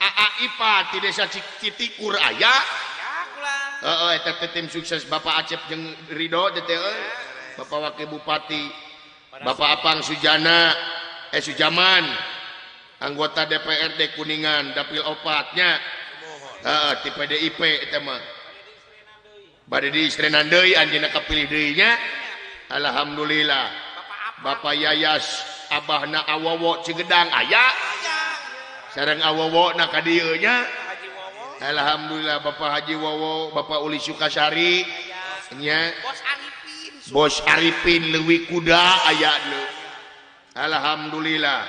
AA IPA di Desa Citikur aya. Ya kula. Heeh, eta teh tim sukses Bapak Acep jeung Ridho teh euy. Bapak Wakil Bupati, Bapak Apang Sujana Sujaman, anggota DPRD Kuningan dapil opatnya. Heeh, ti PDIP eta mah. Bade diistrenan deui anjeunna kapilih deui nya. Alhamdulillah. Bapak apa? Bapak Yayas Abahna Awowo Cigedang aya. Sareng Awowo na ka dieu nya. Haji Wowo. Alhamdulillah Bapak Haji Wowo, Bapak Uli Sukasari nya, Bos Arifin. Bos Arifin Leuwi Kuda aya deui. Alhamdulillah.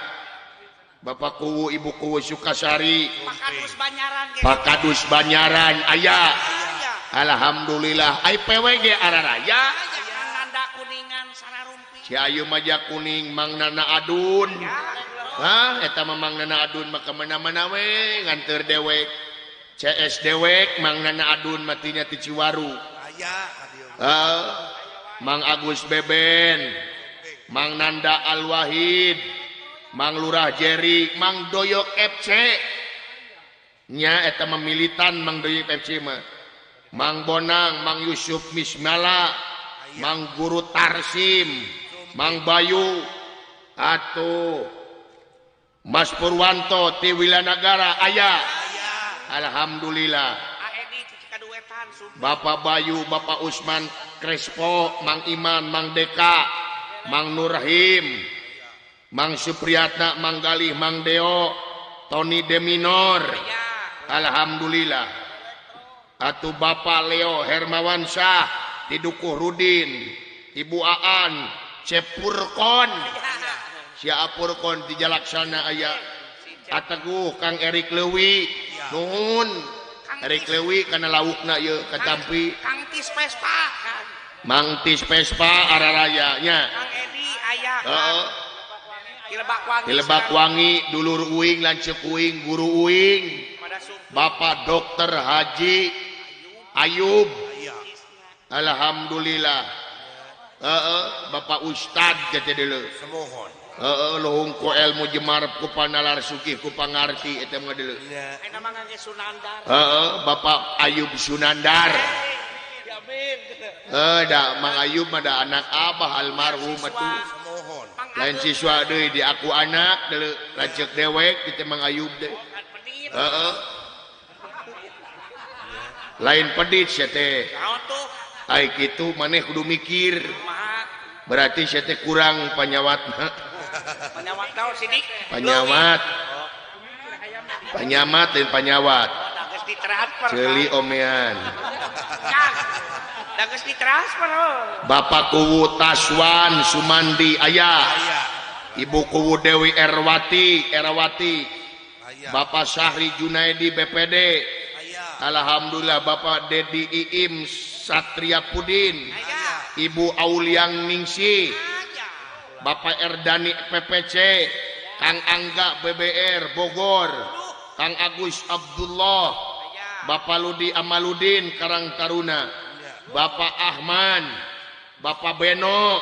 Bapak Kuwu Ibu Kuwu Sukasari, Pak Kadus Banyaran ge. Pak Kadus Banyaran aya. Aya. Alhamdulillah. Ai PWG araraya. Aya Kang Nanda Kuningan Sararumpi. Si Ayu Maja Kuning Mang Nana Adun. Ya. Hah, eta mah Mang Nana Adun mah kemana-mana we nganteur dewek. CS dewek Mang Nana Adun matinya ti Ciwaru. Aya ka dieu. Mang Agus Beben, Mang Nanda Alwahid, Mang Lurah Jerry, Mang Doyok FC. Nya eta mah militan Mang Doyok FC mah. Mang Bonang, Mang Yusuf Mismala, Mang Guru Tarsim, Mang Bayu, atuh Mas Purwanto ti Wilanagara aya. Alhamdulillah. Edi Cikaduetan Sumber. Bapak Bayu, Bapak Usman Crespo, Mang Iman, Mang Deka, Mang Nurhim, Mang Supriyatna, Mang Galih, Mang Deo, Tony Deminor. Ya. Alhamdulillah. Atuh Bapak Leo Hermawansyah, Didukuh Rudin, Ibu Aan, Cepurkon. Sia Apurkon di Jalaksana aya. Ateguh Kang Erik Lewi. Nuhun. Erik Lewi kana laukna ieu katampi. Kang Tis Vespa. Kang. Mang Tis Vespa araraya nya. Kang Edi aya. Heeh. Di Lebak Wangi. Di Lebak Wangi dulur uing lanceuk uing guru uing. Bapak Dokter Haji Ayub. Alhamdulillah. Heeh, Bapak Ustad teh deuleu. Semohon. Heeh, luhung ku ilmu jemar ku panalar sugih ku pangarti eta mah deuleu. Eta mah ngangge Sunandar. Heeh, Bapak Ayub Sunandar. Jamin. Da Mang Ayub mah da anak abah almarhum atuh. Lain siswa deui di aku anak deuleu lanceuk dewek di teh Mang Ayub teh. Heeh. Lain pedit sia teh. Ai kitu maneh kudu mikir. Berarti sia teh kurang panyawatna. Panyawat naon sidik? Panyawat. Panyamat lain panyawat. Ceuli omean. Da geus ditransfer. Bapak Kuwu Taswan Sumandi aya. Ibu Kuwu Dewi Erwati Erawati. Bapak Syahri Junaidi BPD. Alhamdulillah Bapak Dedi Iim Satria Pudin. Ibu Auliang Ningsih. Bapak Erdani PPC, Kang Angga BBR Bogor, Kang Agus Abdullah, Bapak Ludi Amaludin Karang Taruna, Bapak Ahman, Bapak Beno,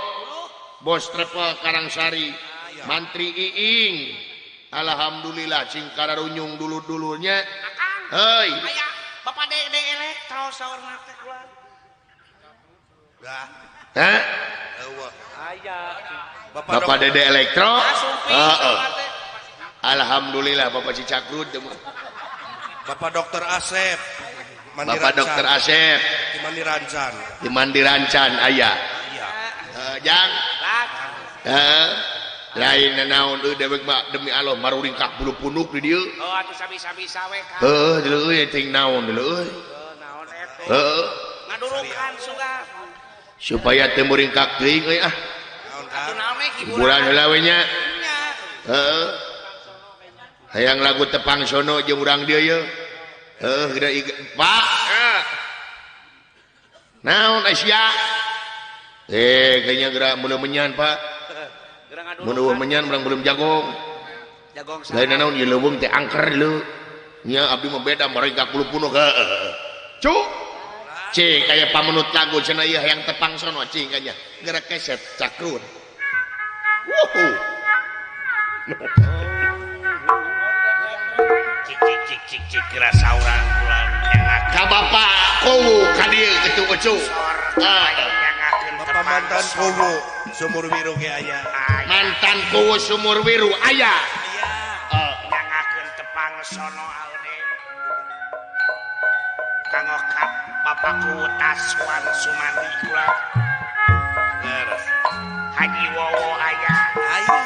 Bos Travel Karangsari, Mantri Iing. Alhamdulillah cing kararunyung dulu-dulunya. Hei. Bapak Dede Elektro saurna teh kula. Hah? Bapak Dede Elektro. Heeh. Alhamdulillah Bapak Cicakrud. Bapak Dokter Asep. Bapak Dokter Asep. Di Mandirancan. Di Mandirancan aya. Jang. Heeh. Lain naon euy dewek mah demi Allah maruringkak bulu punuk di dieu. Oh atuh sabi-sabi sawe ka. Heuh deuleu euy ting naon deuleu euy. Naon eta. Heeh. Ngadurukan sugan. Supaya teu muringkak teuing euy ah. Atuh naon we hiburan heula we nya. Heeh. Hayang lagu tepang sono jeung urang dieu ye. Heuh geura Pak. Naon Asia? Kayaknya geura meuleuh menyan Pak. Mun menyan urang belum jagong. Jagong lain naon ieu leuweung teh angker leu. Nya abdi mah beda mereka bulu punuh heeh. Cuk. Cing kaya pamenut lagu cenah ieu hayang tepang sono cing kanya. Geura keset cakrun. Wuhu. Cik cik cik cik cik geura saurang kula nyangakeun. Ka bapak kuwu ka dieu kitu ucu. Bapak mantan kuwu Sumur Wiru ge aya. Mantan kuwu Sumur Wiru aya. Nyangakeun tepang sono aune. Kanggo ka Bapak Kuwu Taswan Sumandi kula. Leres. Haji Wowo aya. Aya.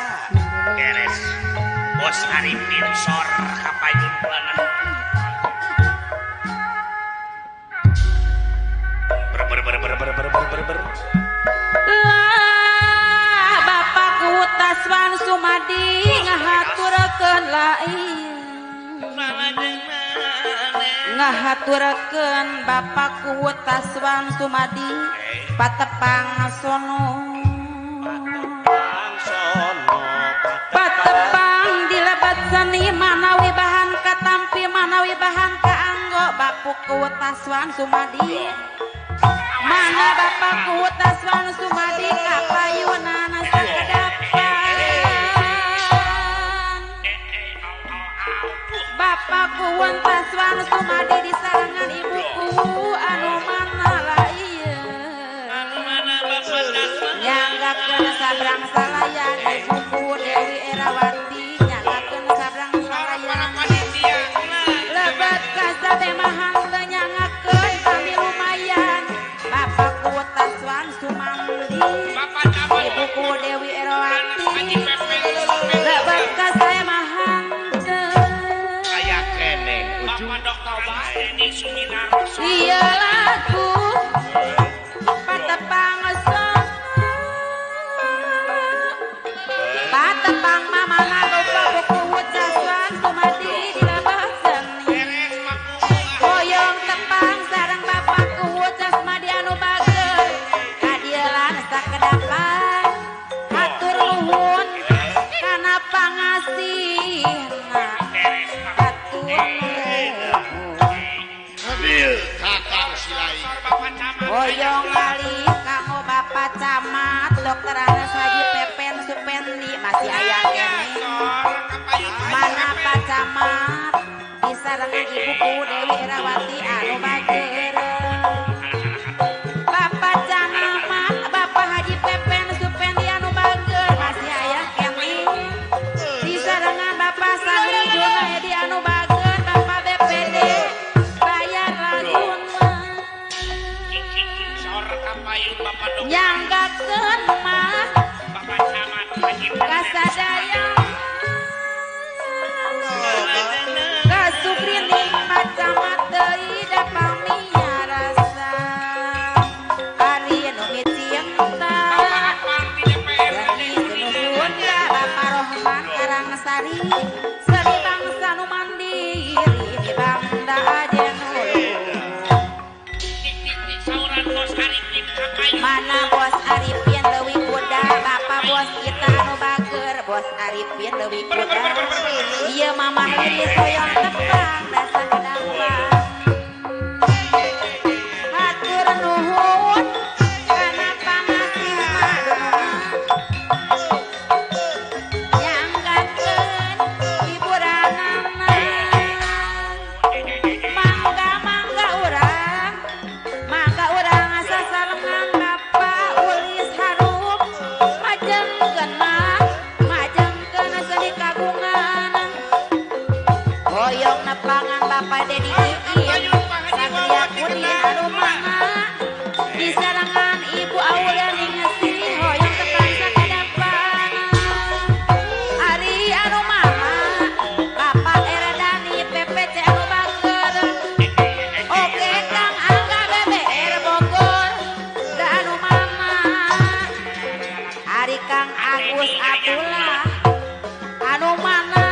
Beres. Bos Arifin Sor kapayun kula. Ber ber ber ber ber ber ber ber. Lah Bapak Kuwu Taswan Sumadi ngahaturakeun lain. Ngahaturakeun Bapak Kuwu Taswan Sumadi patepang sono. Patepang dilebat seni manawi bahan katampi manawi bahan kaanggo Bapak Kuwu Taswan Sumadi. Mana Bapak Kuwu Taswan Sumadi kapayunana sakedapan. Bapak Kuwu Taswan Sumadi disarengan ibuku anu mana lain. Nyanggakeun sabrang salayan ibuku Dewi Erawati nyanggakeun sabrang salayan. Lebat kasabemahan teu nyangakeun kami lumayan. Bapak Kuwu Taswan Sumandi ibuku Dewi Erawati lebat kasabemahan teu. Aya keneh ucu. Iya lagu patepang sono. Patepang mamana Bapak Kuwu Taswan Sumadi dilebat seni. Hoyong tepang sareng Bapak Kuwu Casmadi anu bager kadieulan sakedapan. Hatur nuhun kana pangasihna. Hatur nuhun. Kakang Silai. Hoyong ngalih kanggo Bapak Camat Dokter Anas Haji Pepen Supendi masih aya keneh. Mana Pak Camat disarengan Ibuku Dewi Erawati anu bager. Bapak Camat Nyanggakeun mah kasadaya Kasukrining Pak Camat deui da pamiarasa Ari nu micinta Seni nu Sunda Bapak Rohman Karangsari Seni bangsa nu mandiri di bangda aja nu Mana Bos Arifin leuwih kuda Bapak Bos kita nu bager Bos Arifin leuwih kuda Ieu Mamah Lilis hoyong tepang dasar kedampan Hatur nuhun kana pangasih madonna Nyanggakeun hiburanana Mangga mangga urang mangga urang sasarengan Bapak Ulis Harup majengkeun mah majengkeun seni kagungan Hoyong nepangan Bapak Dedi Iin Satria Kuning anu mana disarengan Ibu Aulia Ningsih hoyong tepang sakadapan Ari anu mana Bapak Erdani PPC anu bager Oke Kang Angga BBR Bogor da anu mana Ari Kang Agus Abdullah anu mana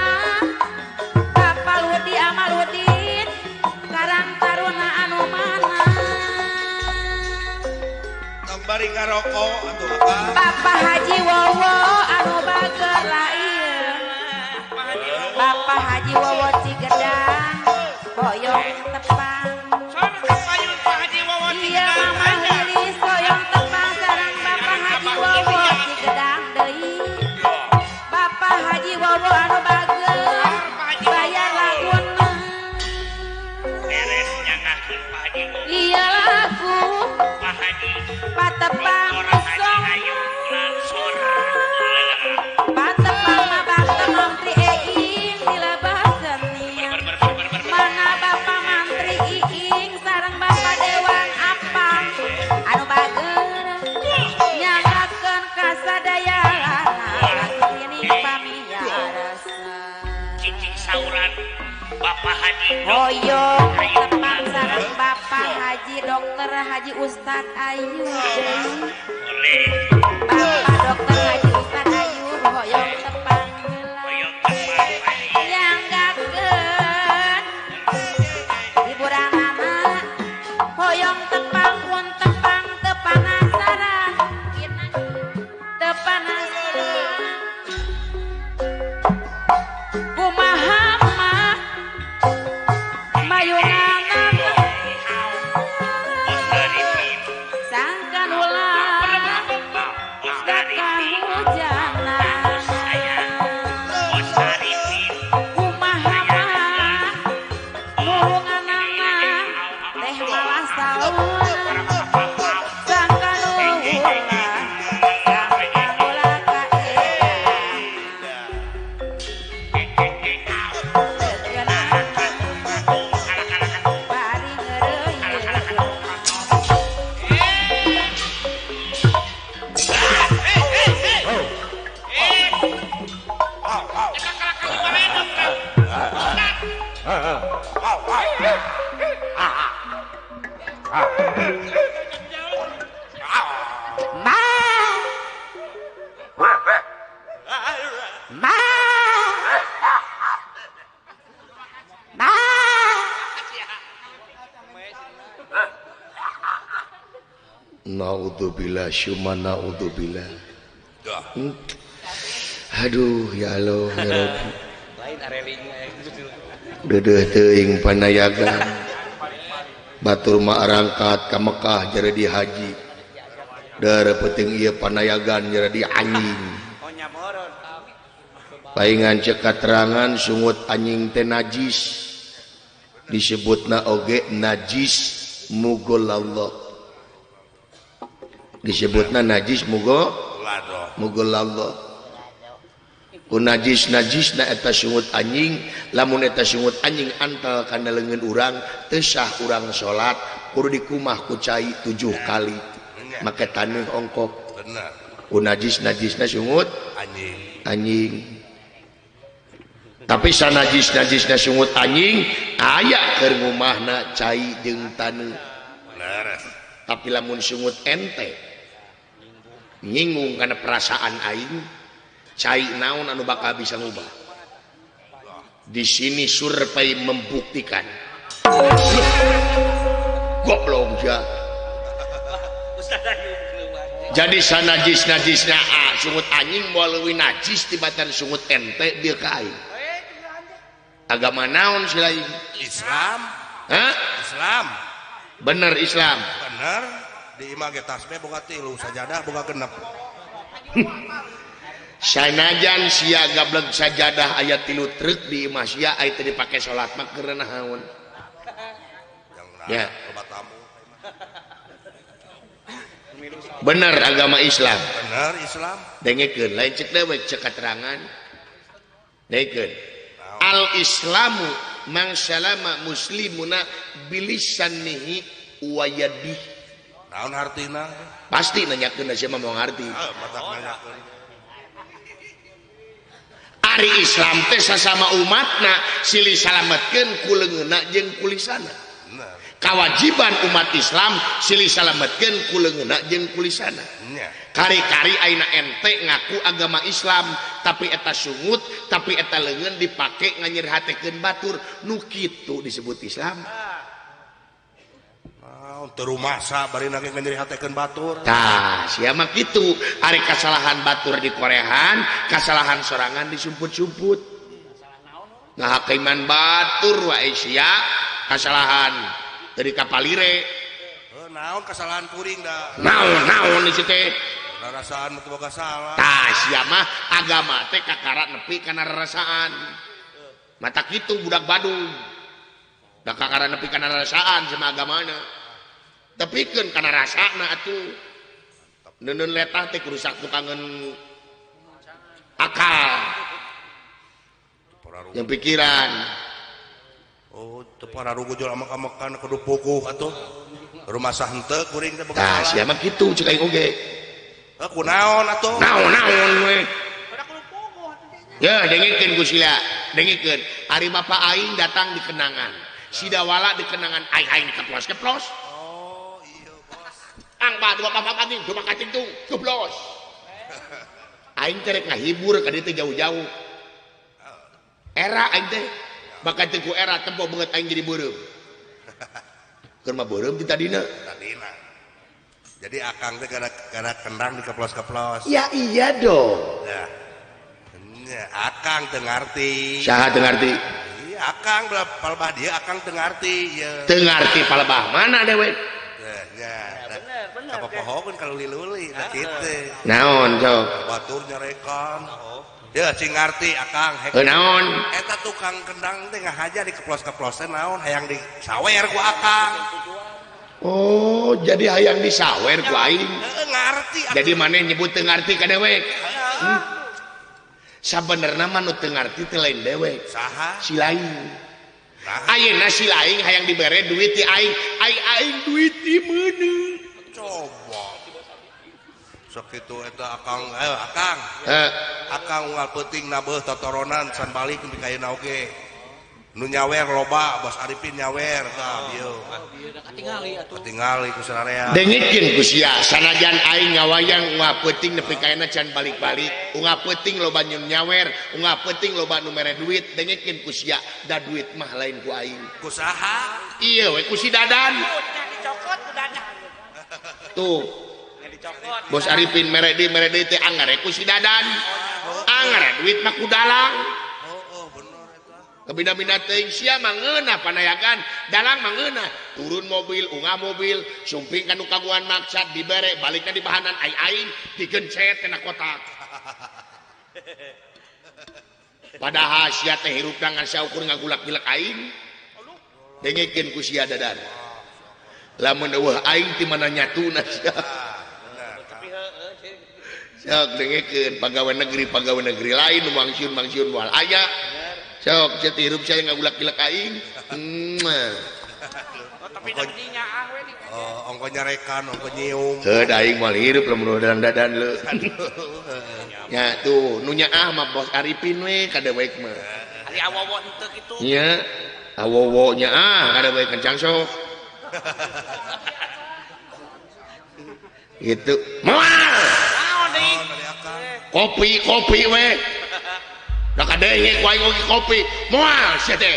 Bapak Ludi Amaludin Karang Taruna anu mana Tong bari ngarokok atuh Akang. Bapak Haji Wowo anu bager lain Bapak Haji Wowo Cigedang hoyong tepang Iya Mama Lilis hoyong tepang sareng Bapak Haji Wowo Cigedang deui Bapak Haji Wowo anu bager bayar laguna Beres nyangakeun Pak Haji Wowo. Iya lagu Pak Haji patepang Dokter Haji song Ayu Lansur. Patepang mah bakte mantri eing dilebaseni Mana Bapak Mantri Iing sareng Bapak Dewan Apang anu bager nyanggakeun kasadayana ini pamiarasa Cicing sauran Bapak Haji Hoyong Ayu tepang sareng Bapak Haji Dokter Haji Ustad Ayu deui Boleh. Bapak Dokter Haji Ustad Ayu hoyong tepang heula Hoyong tepang Pak Haji. Nyanggakeun hiburanana hoyong tepang pun tepang teu panasaran teu panasaran kumaha mah mayunganana Bos Arifin. sangkan ulah Bos Arifin. kahujanan Saya Bos Arifin. kumaha mah nulunganana teh malah saur sangkan ulah sangkan ulah kaedan bari ngeureuyeuh Ma Ma Ma Naudzubillah syumma naudzubillah. Dah. Aduh ya Allah ya Rabbi. Lain arelingna. Deudeuh teuing panayagan. Batur mah arangkat ka Mekah jadi haji. Deur peuting ieu panayagan jadi anjing. Oh nyamoron. Paingan cek katerangan sungut anjing teh najis. Disebutna oge najis mughallallah. Disebutna najis mughallallah. Ku najis-najis na eta sungut anjing, lamun eta sungut anjing antal kana leungeun urang, teu sah urang salat, kudu dikumah ku cai 7 kali. Make taneuh ongkoh. Bener. Ku najis-najisna sungut anjing. Anjing. Tapi sanajis-najisna sungut anjing aya keur ngumahna cai jeung taneuh. Leres. Tapi lamun sungut ente nyinggung kana perasaan aing, cai naon anu bakal bisa ngubah. Di sini survei membuktikan. Goblok ja. Jadi sanajis-najisna sungut anjing moal leuwih najis tibatan sungut ente bieu ka aing. Agama naon si lain? Islam. Hah? Islam. Bener Islam. Bener. Di imah ge tasbih boga 3, sajadah boga 6. Sanajan sia gablek sajadah aya 3 truk di imah sia aya teu dipake salat mah keur naon. Ya. Bener agama Islam. Bener Islam. Dengekeun lain cek dewek cek katerangan. Dengekeun. Al Islamu mang salama muslimuna bilisanihi wa yadihi. Naon hartina? Pasti nanyakeun sia mah moal ngarti. Heeh, matak nanyakeun. Ari Islam teh sasama umatna silih salametkeun ku leungeunna jeung ku lisana. Kawajiban umat Islam silih salametkeun ku leungeunna jeung ku lisana. Kari-kari ayeuna ente ngaku agama Islam tapi eta sungut, tapi eta leungeun dipake nganyerhatekeun batur, nu kitu disebut Islam. Naon teu rumasa bari nage nganyerhatekeun batur. Tah, sia mah kitu. Ari kasalahan batur dikorehan, kasalahan sorangan disumput-sumput. Ngahakiman batur wae sia kasalahan dari kapalire. Naon kasalahan kuring da. Naon di situ teh? Rarasaan mah boga salah. Tah sia mah agama teh kakara nepi kana rarasaan. Mata kitu budak Badung. Da kakara nepi kana rarasaan sama agamana. Tepikeun kana rasana atuh. Neundeun letah teh kurusak tukangeun akal. Yang pikiran. Oh, teu pararugu jual amak-amakan kudu puguh atuh. Rumah sah henteu kuring teh boga salah. Tah sia mah kitu cek aing oge. Heuh kunaon atuh? Naon-naon we. Ya dengekeun ku sila, dengekeun. Ari bapa aing datang di kenangan. Sidawala di kenangan aing aing keplos-keplos. Oh, iya bos. Ang ba dua bapak anjing, dua kacingtung, keplos. Aing teh rek ngahibur ka dieu teh jauh-jauh. Era aing teh bakal teu ku era tempo beungeut aing jadi beureum. Keur mah beureum ti tadina. Tadina. Jadi akang teh gara kendang di keplos-keplos. Ya iya dong. Ya. Ya, akang teu ngarti. Saha teu ngarti? Iya, akang palebah dieu akang teu ngarti ieu. Teu ngarti palebah mana dewek? Ya, bener, bener. Apa pohokeun ka luli-luli da kitu. Naon sok? Batur nyarekan. Ya cing ngarti akang. Naon? Eta tukang kendang teh ngahaja di keplos-keplos teh naon hayang disawer ku akang. Oh, jadi hayang disawer ku aing. Heeh, ngarti. Jadi maneh nyebut teu ngarti ka dewek. Sabenerna mah nu teu ngarti teh lain dewek. Saha? Si lain. Ayeuna si lain hayang dibere duit ti aing. Aing aing duit ti meuneu. Coba. Sok kitu eta akang, akang. Akang unggal peuting nabeuh totoronan can balik nepi ka ayeuna oge. Nu nyawer loba, Bos Arifin nyawer tah bieu. Katingali atuh. Katingali ku sararea. Dengekeun ku sia, sanajan aing ngawayang unggal peuting nepi ka ayeuna can balik-balik. Unggal peuting loba nu nyawer, unggal peuting loba nu mere duit, dengekeun ku sia, da duit mah lain ku aing. Ku saha? Ieu we ku si Dadan. Dicokot ku Dadan. Tuh. Bos Arifin mere deui teh anggar ku si Dadan. Anggar duit mah ku dalang. Kebina-bina teuing sia mah ngeunah panayagan, dalang mah ngeunah. Turun mobil, ungah mobil, sumping ka nu kaguan maksad dibere, balikna di bahanan aing-aing digencet kana kotak. Padahal sia teh hirupna ngan saukur ngagulak-gilak aing. Dengekeun ku sia Dadan. Lamun eueuh aing ti mana nyatuna sia. Sok dengekeun pagawe negeri lain nu mangsiun-mangsiun moal aya. Sok sia hirup sia ngagulak-gilak aing. Oh, Ongko nyarekan, ongko nyium. Heuh da aing moal hirup lamun dadan-dadan leu. Nya tuh nu nyaah mah Bos Arifin we ka dewek mah. Ari awowo henteu kitu. Nya awowo nyaah ka dewek kencang sok. Gitu. Moal. Naon deui? Kopi-kopi we. Da kadenge ku aing oge kopi. Moal sia teh.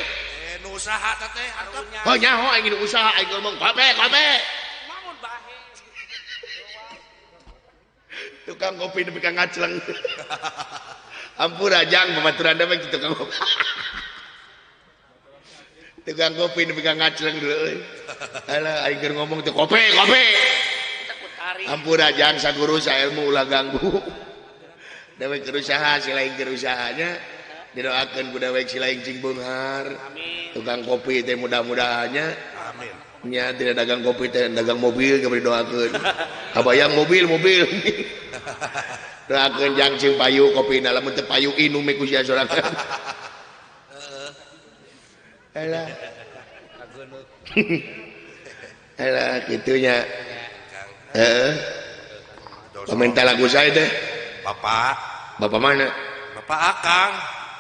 Nu usaha teh antep. Heuh nyaho aing nu usaha aing ngomong kopi kopi. Lamun bahe. Tukang kopi nepi ka ngacleng. Ampura jang babaturan mah kitu tukang kopi. Tukang kopi nepi ka ngacleng dulu euy. Alah aing keur ngomong teh kopi kopi. Ampura jang saguru saelmu ulah ganggu. Dewek keur usaha si lain keur usahanya didoakeun ku dewek si lain cing beunghar. Tukang kopi teh mudah-mudahannya. Amin. Nya tidak dagang kopi teh dagang mobil ge didoakeun. Kabayang mobil-mobil. Doakeun jang cing payu kopina lamun teu payu inum ku sia sorangan. Alah. Alah kitu nya. Heeh. Komentar lagu saya teh. Bapak. Bapak mana? Bapak Akang.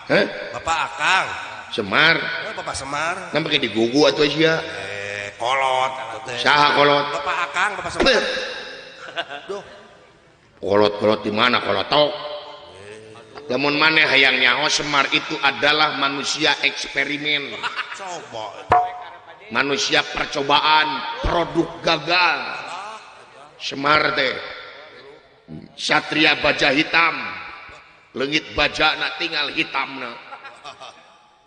Hah? Bapak Akang. Semar. Oh, Bapak Semar. Nah pakai digugu atuh sia. Kolot. Saha kolot? Bapak Akang, Bapak Semar. Duh. Kolot-kolot di mana kolotok? Lamun maneh hayang nyaho Semar itu adalah manusia eksperimen. Coba. Manusia percobaan, produk gagal. Semar teh satria baja hitam, leungit baja na tinggal hitamna.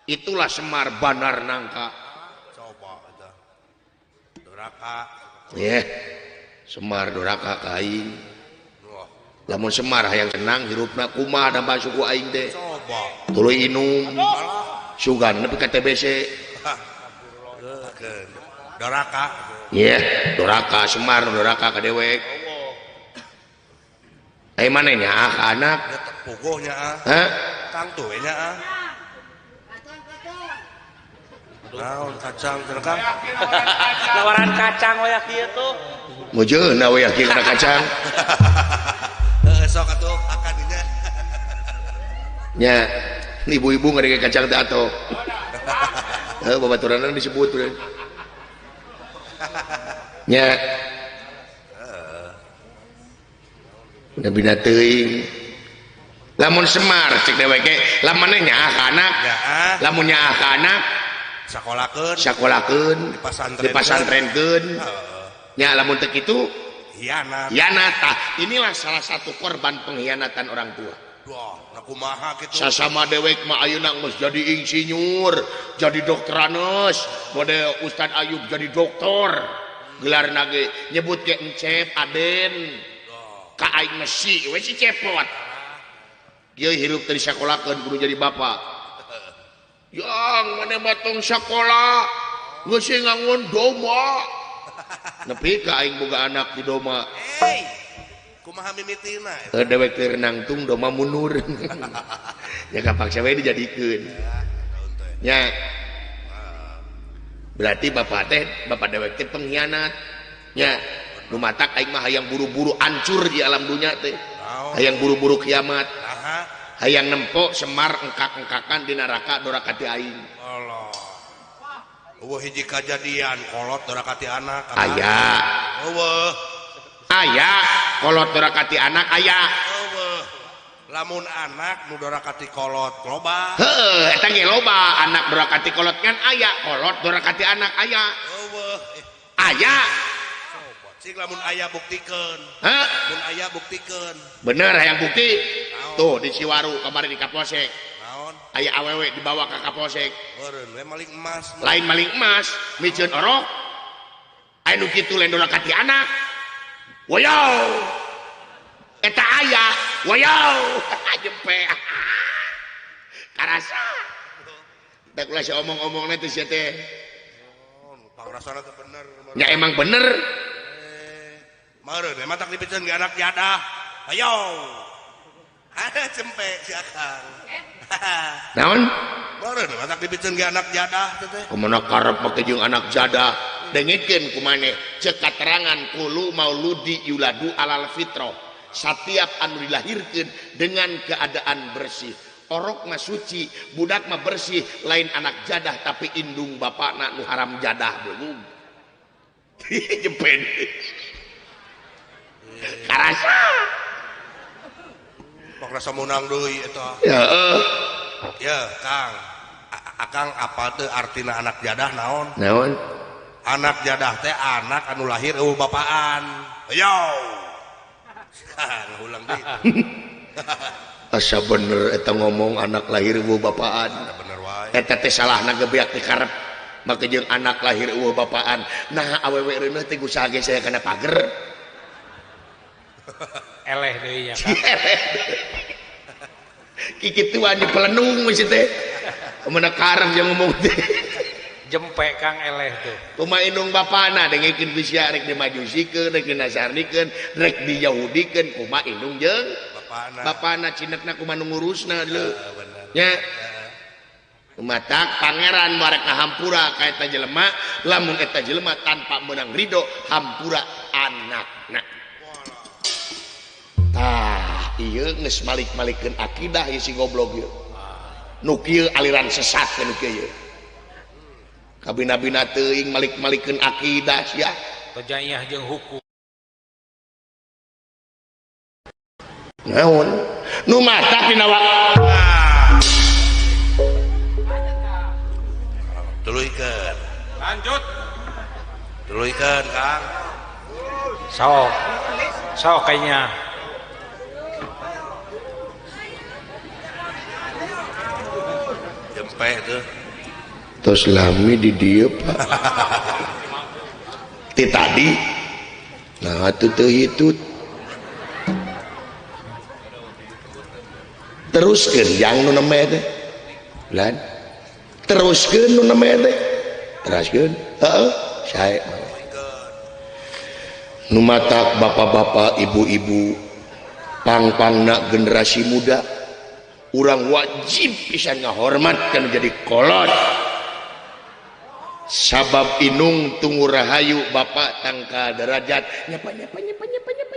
Itulah Semar Banar Nangka. Coba eta. Doraka. Yeh, Semar doraka ka aing. Lamun Semar hayang senang hirupna kumaha da suku aing teh. Coba. Tuluy inum. Sugan nepi ka TBC. Doraka. Yeh, doraka Semar doraka ka dewek. Eh mana nyaah ka anak? Puguh nyaah. Hah? Kang tuh we nyaah. Naon kacang cenah Kang? Nawaran kacang we kieu tuh. Mujeuna we kieu kana kacang. Heuh sok atuh akan dinya. Nya, ibu-ibu ngarege kacang teh atuh. Heuh babaturanna disebut we. Nya. Bina teuing. Lamun Semar cek dewek ge, lamun maneh nyaah ka anak. Lamun nyaah ka anak sakolakeun, sakolakeun, dipasantrenkeun. Nya lamun teu kitu hianat. Hianat. Tah, inilah salah satu korban pengkhianatan orang tua. Wah, nah kumaha kitu. Sasama dewek mah ayeuna geus jadi insinyur, jadi doktoranes, model Ustad Ayub jadi doktor. Gelarna ge nyebut ge Encep, Aden. Ka aing mesi we si cepot. Ieu hirup teh disakolakeun kudu jadi bapak. Yang maneh mah tong sakola geus ngangon doma. Nepi ka aing boga anak di doma. Hey, kumaha mimitina eta? Dewek teh nangtung doma mundur. Ya kapaksa we dijadikeun. Nya. Berarti bapak teh bapak dewek teh pengkhianat. Nya. Nu matak aing mah hayang buru-buru ancur di alam dunya teh. Hayang buru-buru kiamat. Hayang nempo Semar engkak-engkakan di neraka doraka ti aing. Allah. Eueuh hiji kajadian kolot doraka ti anak. Aya. Eueuh. Aya kolot doraka ti anak aya. Eueuh. Lamun anak nu doraka ti kolot loba. Heuh, eta ge loba anak doraka ti kolot kan aya, kolot doraka ti anak aya. Eueuh. Aya. Cing lamun aya buktikeun. Hah? Mun aya buktikeun. Bener hayang bukti. Tuh di Ciwaru kamari di Kapolsek. Naon? Aya awewe dibawa ka Kapolsek. Meureun we maling emas. Lain maling emas, miceun orok. Aya nu kitu lain doraka ti anak. Woyo. Eta aya, woyo. Jempe. Karasa. Teh kula si omong-omongna teh sia teh. Pangrasana teh bener. Ya emang bener. Meureun we matak dipiceun ge anak jadah. Ayo. Ada cempe si Akang. Naon? Meureun matak dipiceun ge anak jadah teh. Kumaha karep make jeung anak jadah. Dengekeun ku maneh ceuk katerangan kulu mauludi yuladu alal fitrah. Satiap anu dilahirkeun dengan keadaan bersih. Orok mah suci, budak mah bersih, lain anak jadah tapi indung bapakna nu haram jadah belum. Jempen. Karasa. Pok rasa meunang deui eta. Ya heeh. Ya, Kang. Akang apa teu artina anak jadah naon? Naon? Anak jadah teh anak anu lahir eueuh bapaan. Yo. Ngulang deui. Asa bener eta ngomong anak lahir eueuh bapaan. Bener wae. Eta teh salahna gebeak teh karep. Make jeung anak lahir eueuh bapaan. Nah awewe reuneuh teh usaha ge saya kana pager. Eleh deui nya Kang. Kikituan di pelenung geus teh. Kumaha karep jeung ngomong teh. Jempe Kang eleh tuh. Kumaha indung bapana dengekeun ku sia rek dimajusikeun, rek dinasarnikeun, rek diyahudikeun, kumaha indung jeung bapana cinekna kumaha nu ngurusna leuh. Nya. Matak pangeran barek ngahampura ka eta jelema, lamun eta jelema tanpa meunang ridho hampura anakna. Tah, ieu geus malik-malikeun akidah ieu si goblok ieu. Nu kieu aliran sesat nu kieu ieu. Kabina-bina teuing malik-malikeun akidah sia. Tojaiah jeung hukum. Naon? Nu matak dina waktu. Tuluykeun. Lanjut. Tuluykeun, Kang. Sok. Sok kayaknya. Jempe tuh. Terus lami di dieu, Pak. Ti tadi. Nah, atuh teu hitut. Teruskeun jang nu neme teh. Lan. Teruskeun nu neme teh. Teraskeun. Heeh, sae. Nu matak bapak-bapak, ibu-ibu, pang-pangna generasi muda, urang wajib pisan ngahormat kana jadi kolot. Sabab inung tunggu rahayu bapak tangka derajat nyapa nyapa nyapa nyapa nyapa.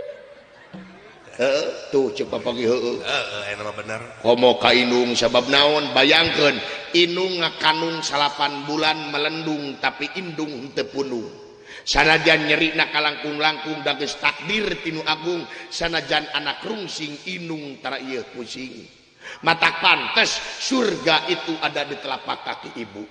Heeh, tuh cek bapak ge heueuh. Heeh, eta mah bener. Komo ka inung sabab naon bayangkeun inung ngakanung 8 bulan melendung tapi indung henteu pundung. Sanajan nyerina kalangkung-langkung da geus takdir tinu agung, sanajan anak rungsing inung tara ieu pusing. Matak pantes surga itu ada di telapak kaki ibu.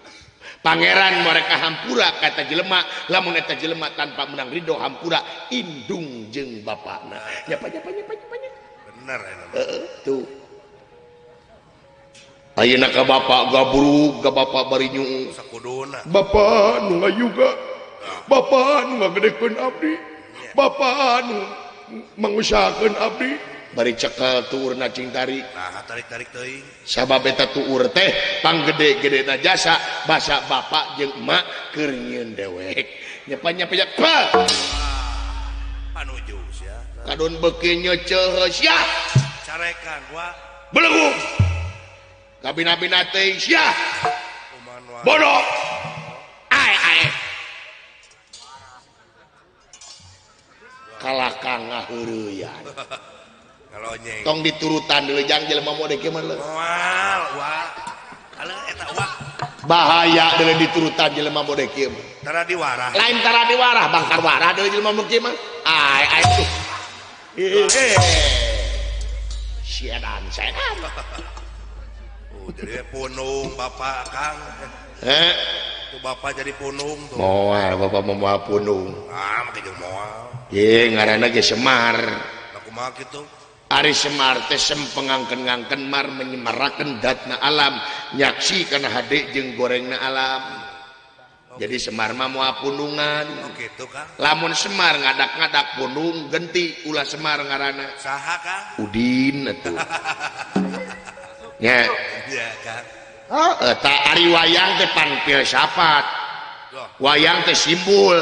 Pangeran mereka hampura kata jelema, lamun eta jelema tanpa menang ridho hampura indung jeung bapakna. Nyapa nyapa nyapa nyapa. Bener eta. Heeh, tuh. Ayeuna ka bapak gabrug, ka bapak bari nyuu. Sakuduna. Bapak nu ngayuga. Bapak nu ngagedekeun abdi. Bapak nu mangusahakeun abdi. Bari cekel tuurna cing tarik. Nah, tarik-tarik teuing. Sabab eta tuur teh panggede-gedena jasa basa bapak jeung emak keur nyieun dewek. Nyapa-nyapa pa. Panuju sia. Kadon beuki nyeuceuh sia. Carekan wa. Belenggu. Kabina-bina teuing sia. Bodoh. Ae ae. Kalakang ngaheureuyaan. Tong diturutan deui jang jelema mode kieu mah leuh. Moal, wa. Aleuh eta wa. Bahaya deui diturutan jelema mode kieu mah. Tara diwarah. Lain tara diwarah, bangkar warah deui jelema mode kieu mah. Ai ai tuh. Siedan, sedan. Oh, jadi punung bapak Kang. Heh. Tuh bapak jadi punung tuh. Moal, bapak mah moal punung. Ah, make jeung moal. Ye, ngaranna ge Semar. Lah kumaha kitu? Ari Semar teh sempengangken-ngangken mar menyemaraken datna alam nyaksi kana hade jeung gorengna alam. Jadi Semar mah moal punungan. Oh kitu Kang. Lamun Semar ngadak-ngadak punung genti ulah Semar ngaranna. Saha Kang? Udin atuh. Nya. Iya Kang. Heeh, tah ari wayang teh pan filsafat. Wayang teh simbol.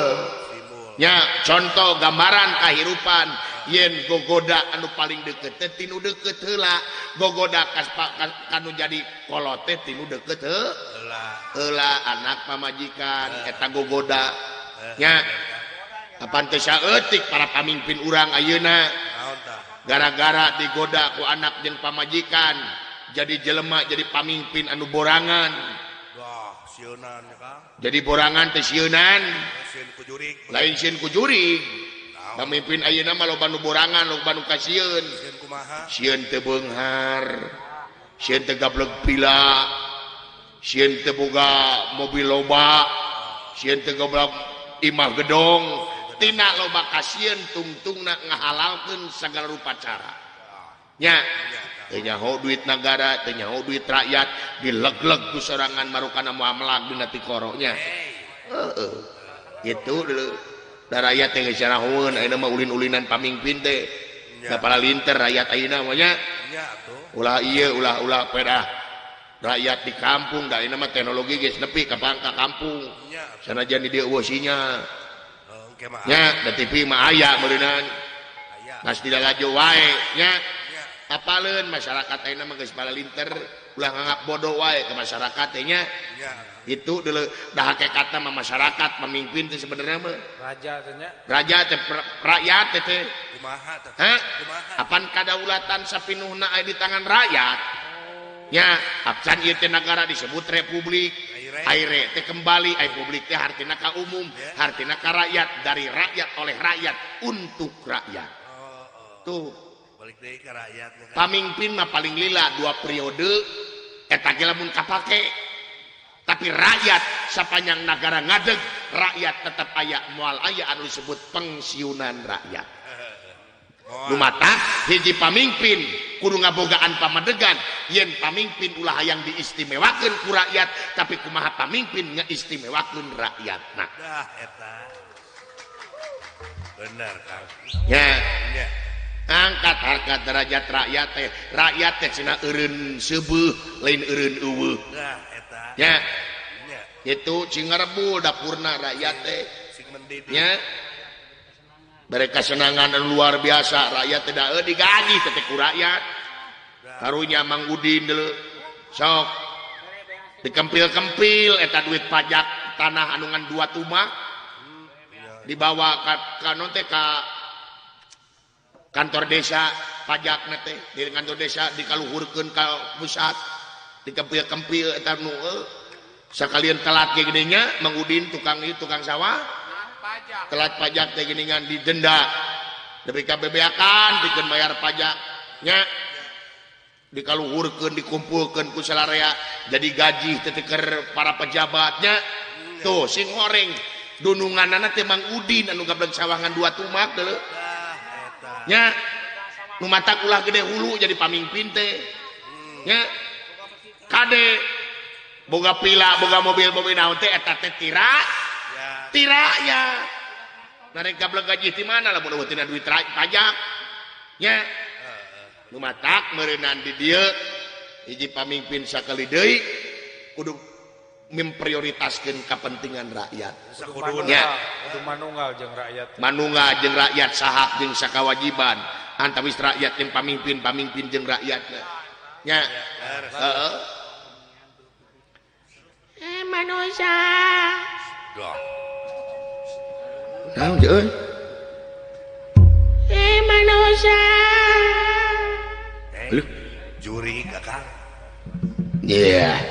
Nya contoh gambaran kahirupan yen gogoda anu paling deket teh tinu deket heula, gogoda kanu jadi kolot teh tinu deket heula. Heula anak pamajikan eta gogoda. Nya apan teu saeutik para pamimpin urang ayeuna gara-gara digoda ku anak jeung pamajikan jadi jelema jadi pamimpin anu borangan. Jadi borangan teh sieunan. Lain sieun ku jurig. Pamimpin ayeuna mah loba nu borangan, loba nu kasieun. Sieun teu beunghar, sieun teu gableg pila, sieun teu boga mobil loba, sieun teu goblok imah gedong, tina loba kasieun tungtungna ngahalalkeun sagala rupa cara. Nya, teu nyaho duit nagara, teu nyaho duit rakyat, dileg-leg ku sorangan marukana moal melak dina tikoro nya. Heeh. Gitu dulu. Da rakyat teh geus sarahoeun ayeuna mah ulin-ulinan pamimpin teh. Da palalinter rakyat ayeuna mah nya. Ulah ieu ulah pedah. Rakyat di kampung da ayeuna mah teknologi geus nepi ka pangka kampung. Sanajan di dieu eueuh sinyal. Nya, da TV mah aya meureunan. Pasti lalajo wae nya. Apaleun masyarakat ayeuna mah geus palalinter, ulah nganggap bodoh wae ke masyarakat teh nya. Itu dulu dah hakikatna mah masyarakat pemimpin teh sebenarnya mah raja teh nya. Raja teh rakyat teh teh. Kumaha teh? Kumaha? Apan kadaulatan sapinuhna aya di tangan rakyat. Nya, apcan ieu teh nagara disebut republik. Aire teh kembali, ai publik teh hartina ka umum, hartina ka rakyat, dari rakyat oleh rakyat untuk rakyat. Tuh. Balik deui ka rakyat. Pamimpin mah paling lila 2 periode eta ge lamun kapake. Tapi rakyat sapanjang nagara ngadeg, rakyat tetap aya moal aya anu disebut pensiunan rakyat. Nu matak hiji pamimpin kudu ngabogaan pamadegan yen pamimpin ulah hayang diistimewakeun ku rakyat, tapi kumaha pamimpin ngaistimewakeun rakyatna. Dah eta. Bener Kang. Nya. Angkat harkat derajat rakyat teh cenah eureun seubeuh lain eureun eueuh. Dah eta. Nya. Itu cing ngarebul dapurna rakyat teh. Nya. Mereka senangan dan luar biasa rakyat tidak digaji teh ku rakyat. Karunya Mang Udin deuleu. Sok dikempil-kempil eta duit pajak tanah anu ngan 2 tumak dibawa ka non teh ka kantor desa pajak teh di kantor desa dikaluhurkeun ka pusat dikempil-kempil eta nu sakalian telat ge gedenya Mang Udin tukang ieu tukang sawah telat pajak teh geuningan didenda nepi ka bebeakan pikeun bayar pajak nya dikaluhurkeun dikumpulkeun ku salarea jadi gaji teh keur para pejabatnya tuh sing horeng dununganana teh Mang Udin anu gableng sawangan 2 tumak deuleu nya nu matak ulah gede hulu jadi pamimpin teh nya kade boga pila boga mobil-mobil naon teh eta teh tira tira ya narek gableng gaji ti mana lamun eueuh tina duit pajak nya nu matak meureunan di dieu hiji pamimpin sakali deui kudu memprioritaskeun kepentingan rakyat. Nya kudu manunggal jeung rakyat. Manunggal jeung rakyat sahak jeung sakawajiban antawis rakyat jeung pamimpin, pamimpin jeung rakyatna. Nya. Heeh. Manusia. Naon euy? Manusia. Juri kakak. Iya.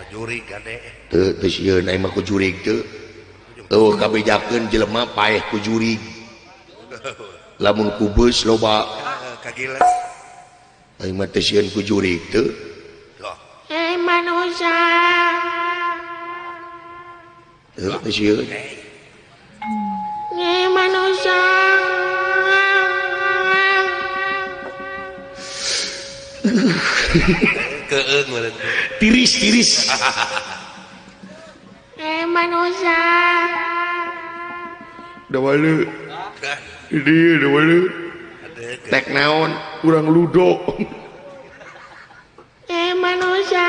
Juri gade. Teu teu sieun aing mah ku jurig teu. Eueuh kabejakeun jelema paeh ku jurig. Lamun ku beus loba kagiles. Aing mah teu sieun ku jurig teu. Manusia. Teu teu sieun. Manusia. Keung meureun. Tiris-tiris. Manusia. Da wale. Ieu da wale. Tek naon? Urang ludo. Manusia.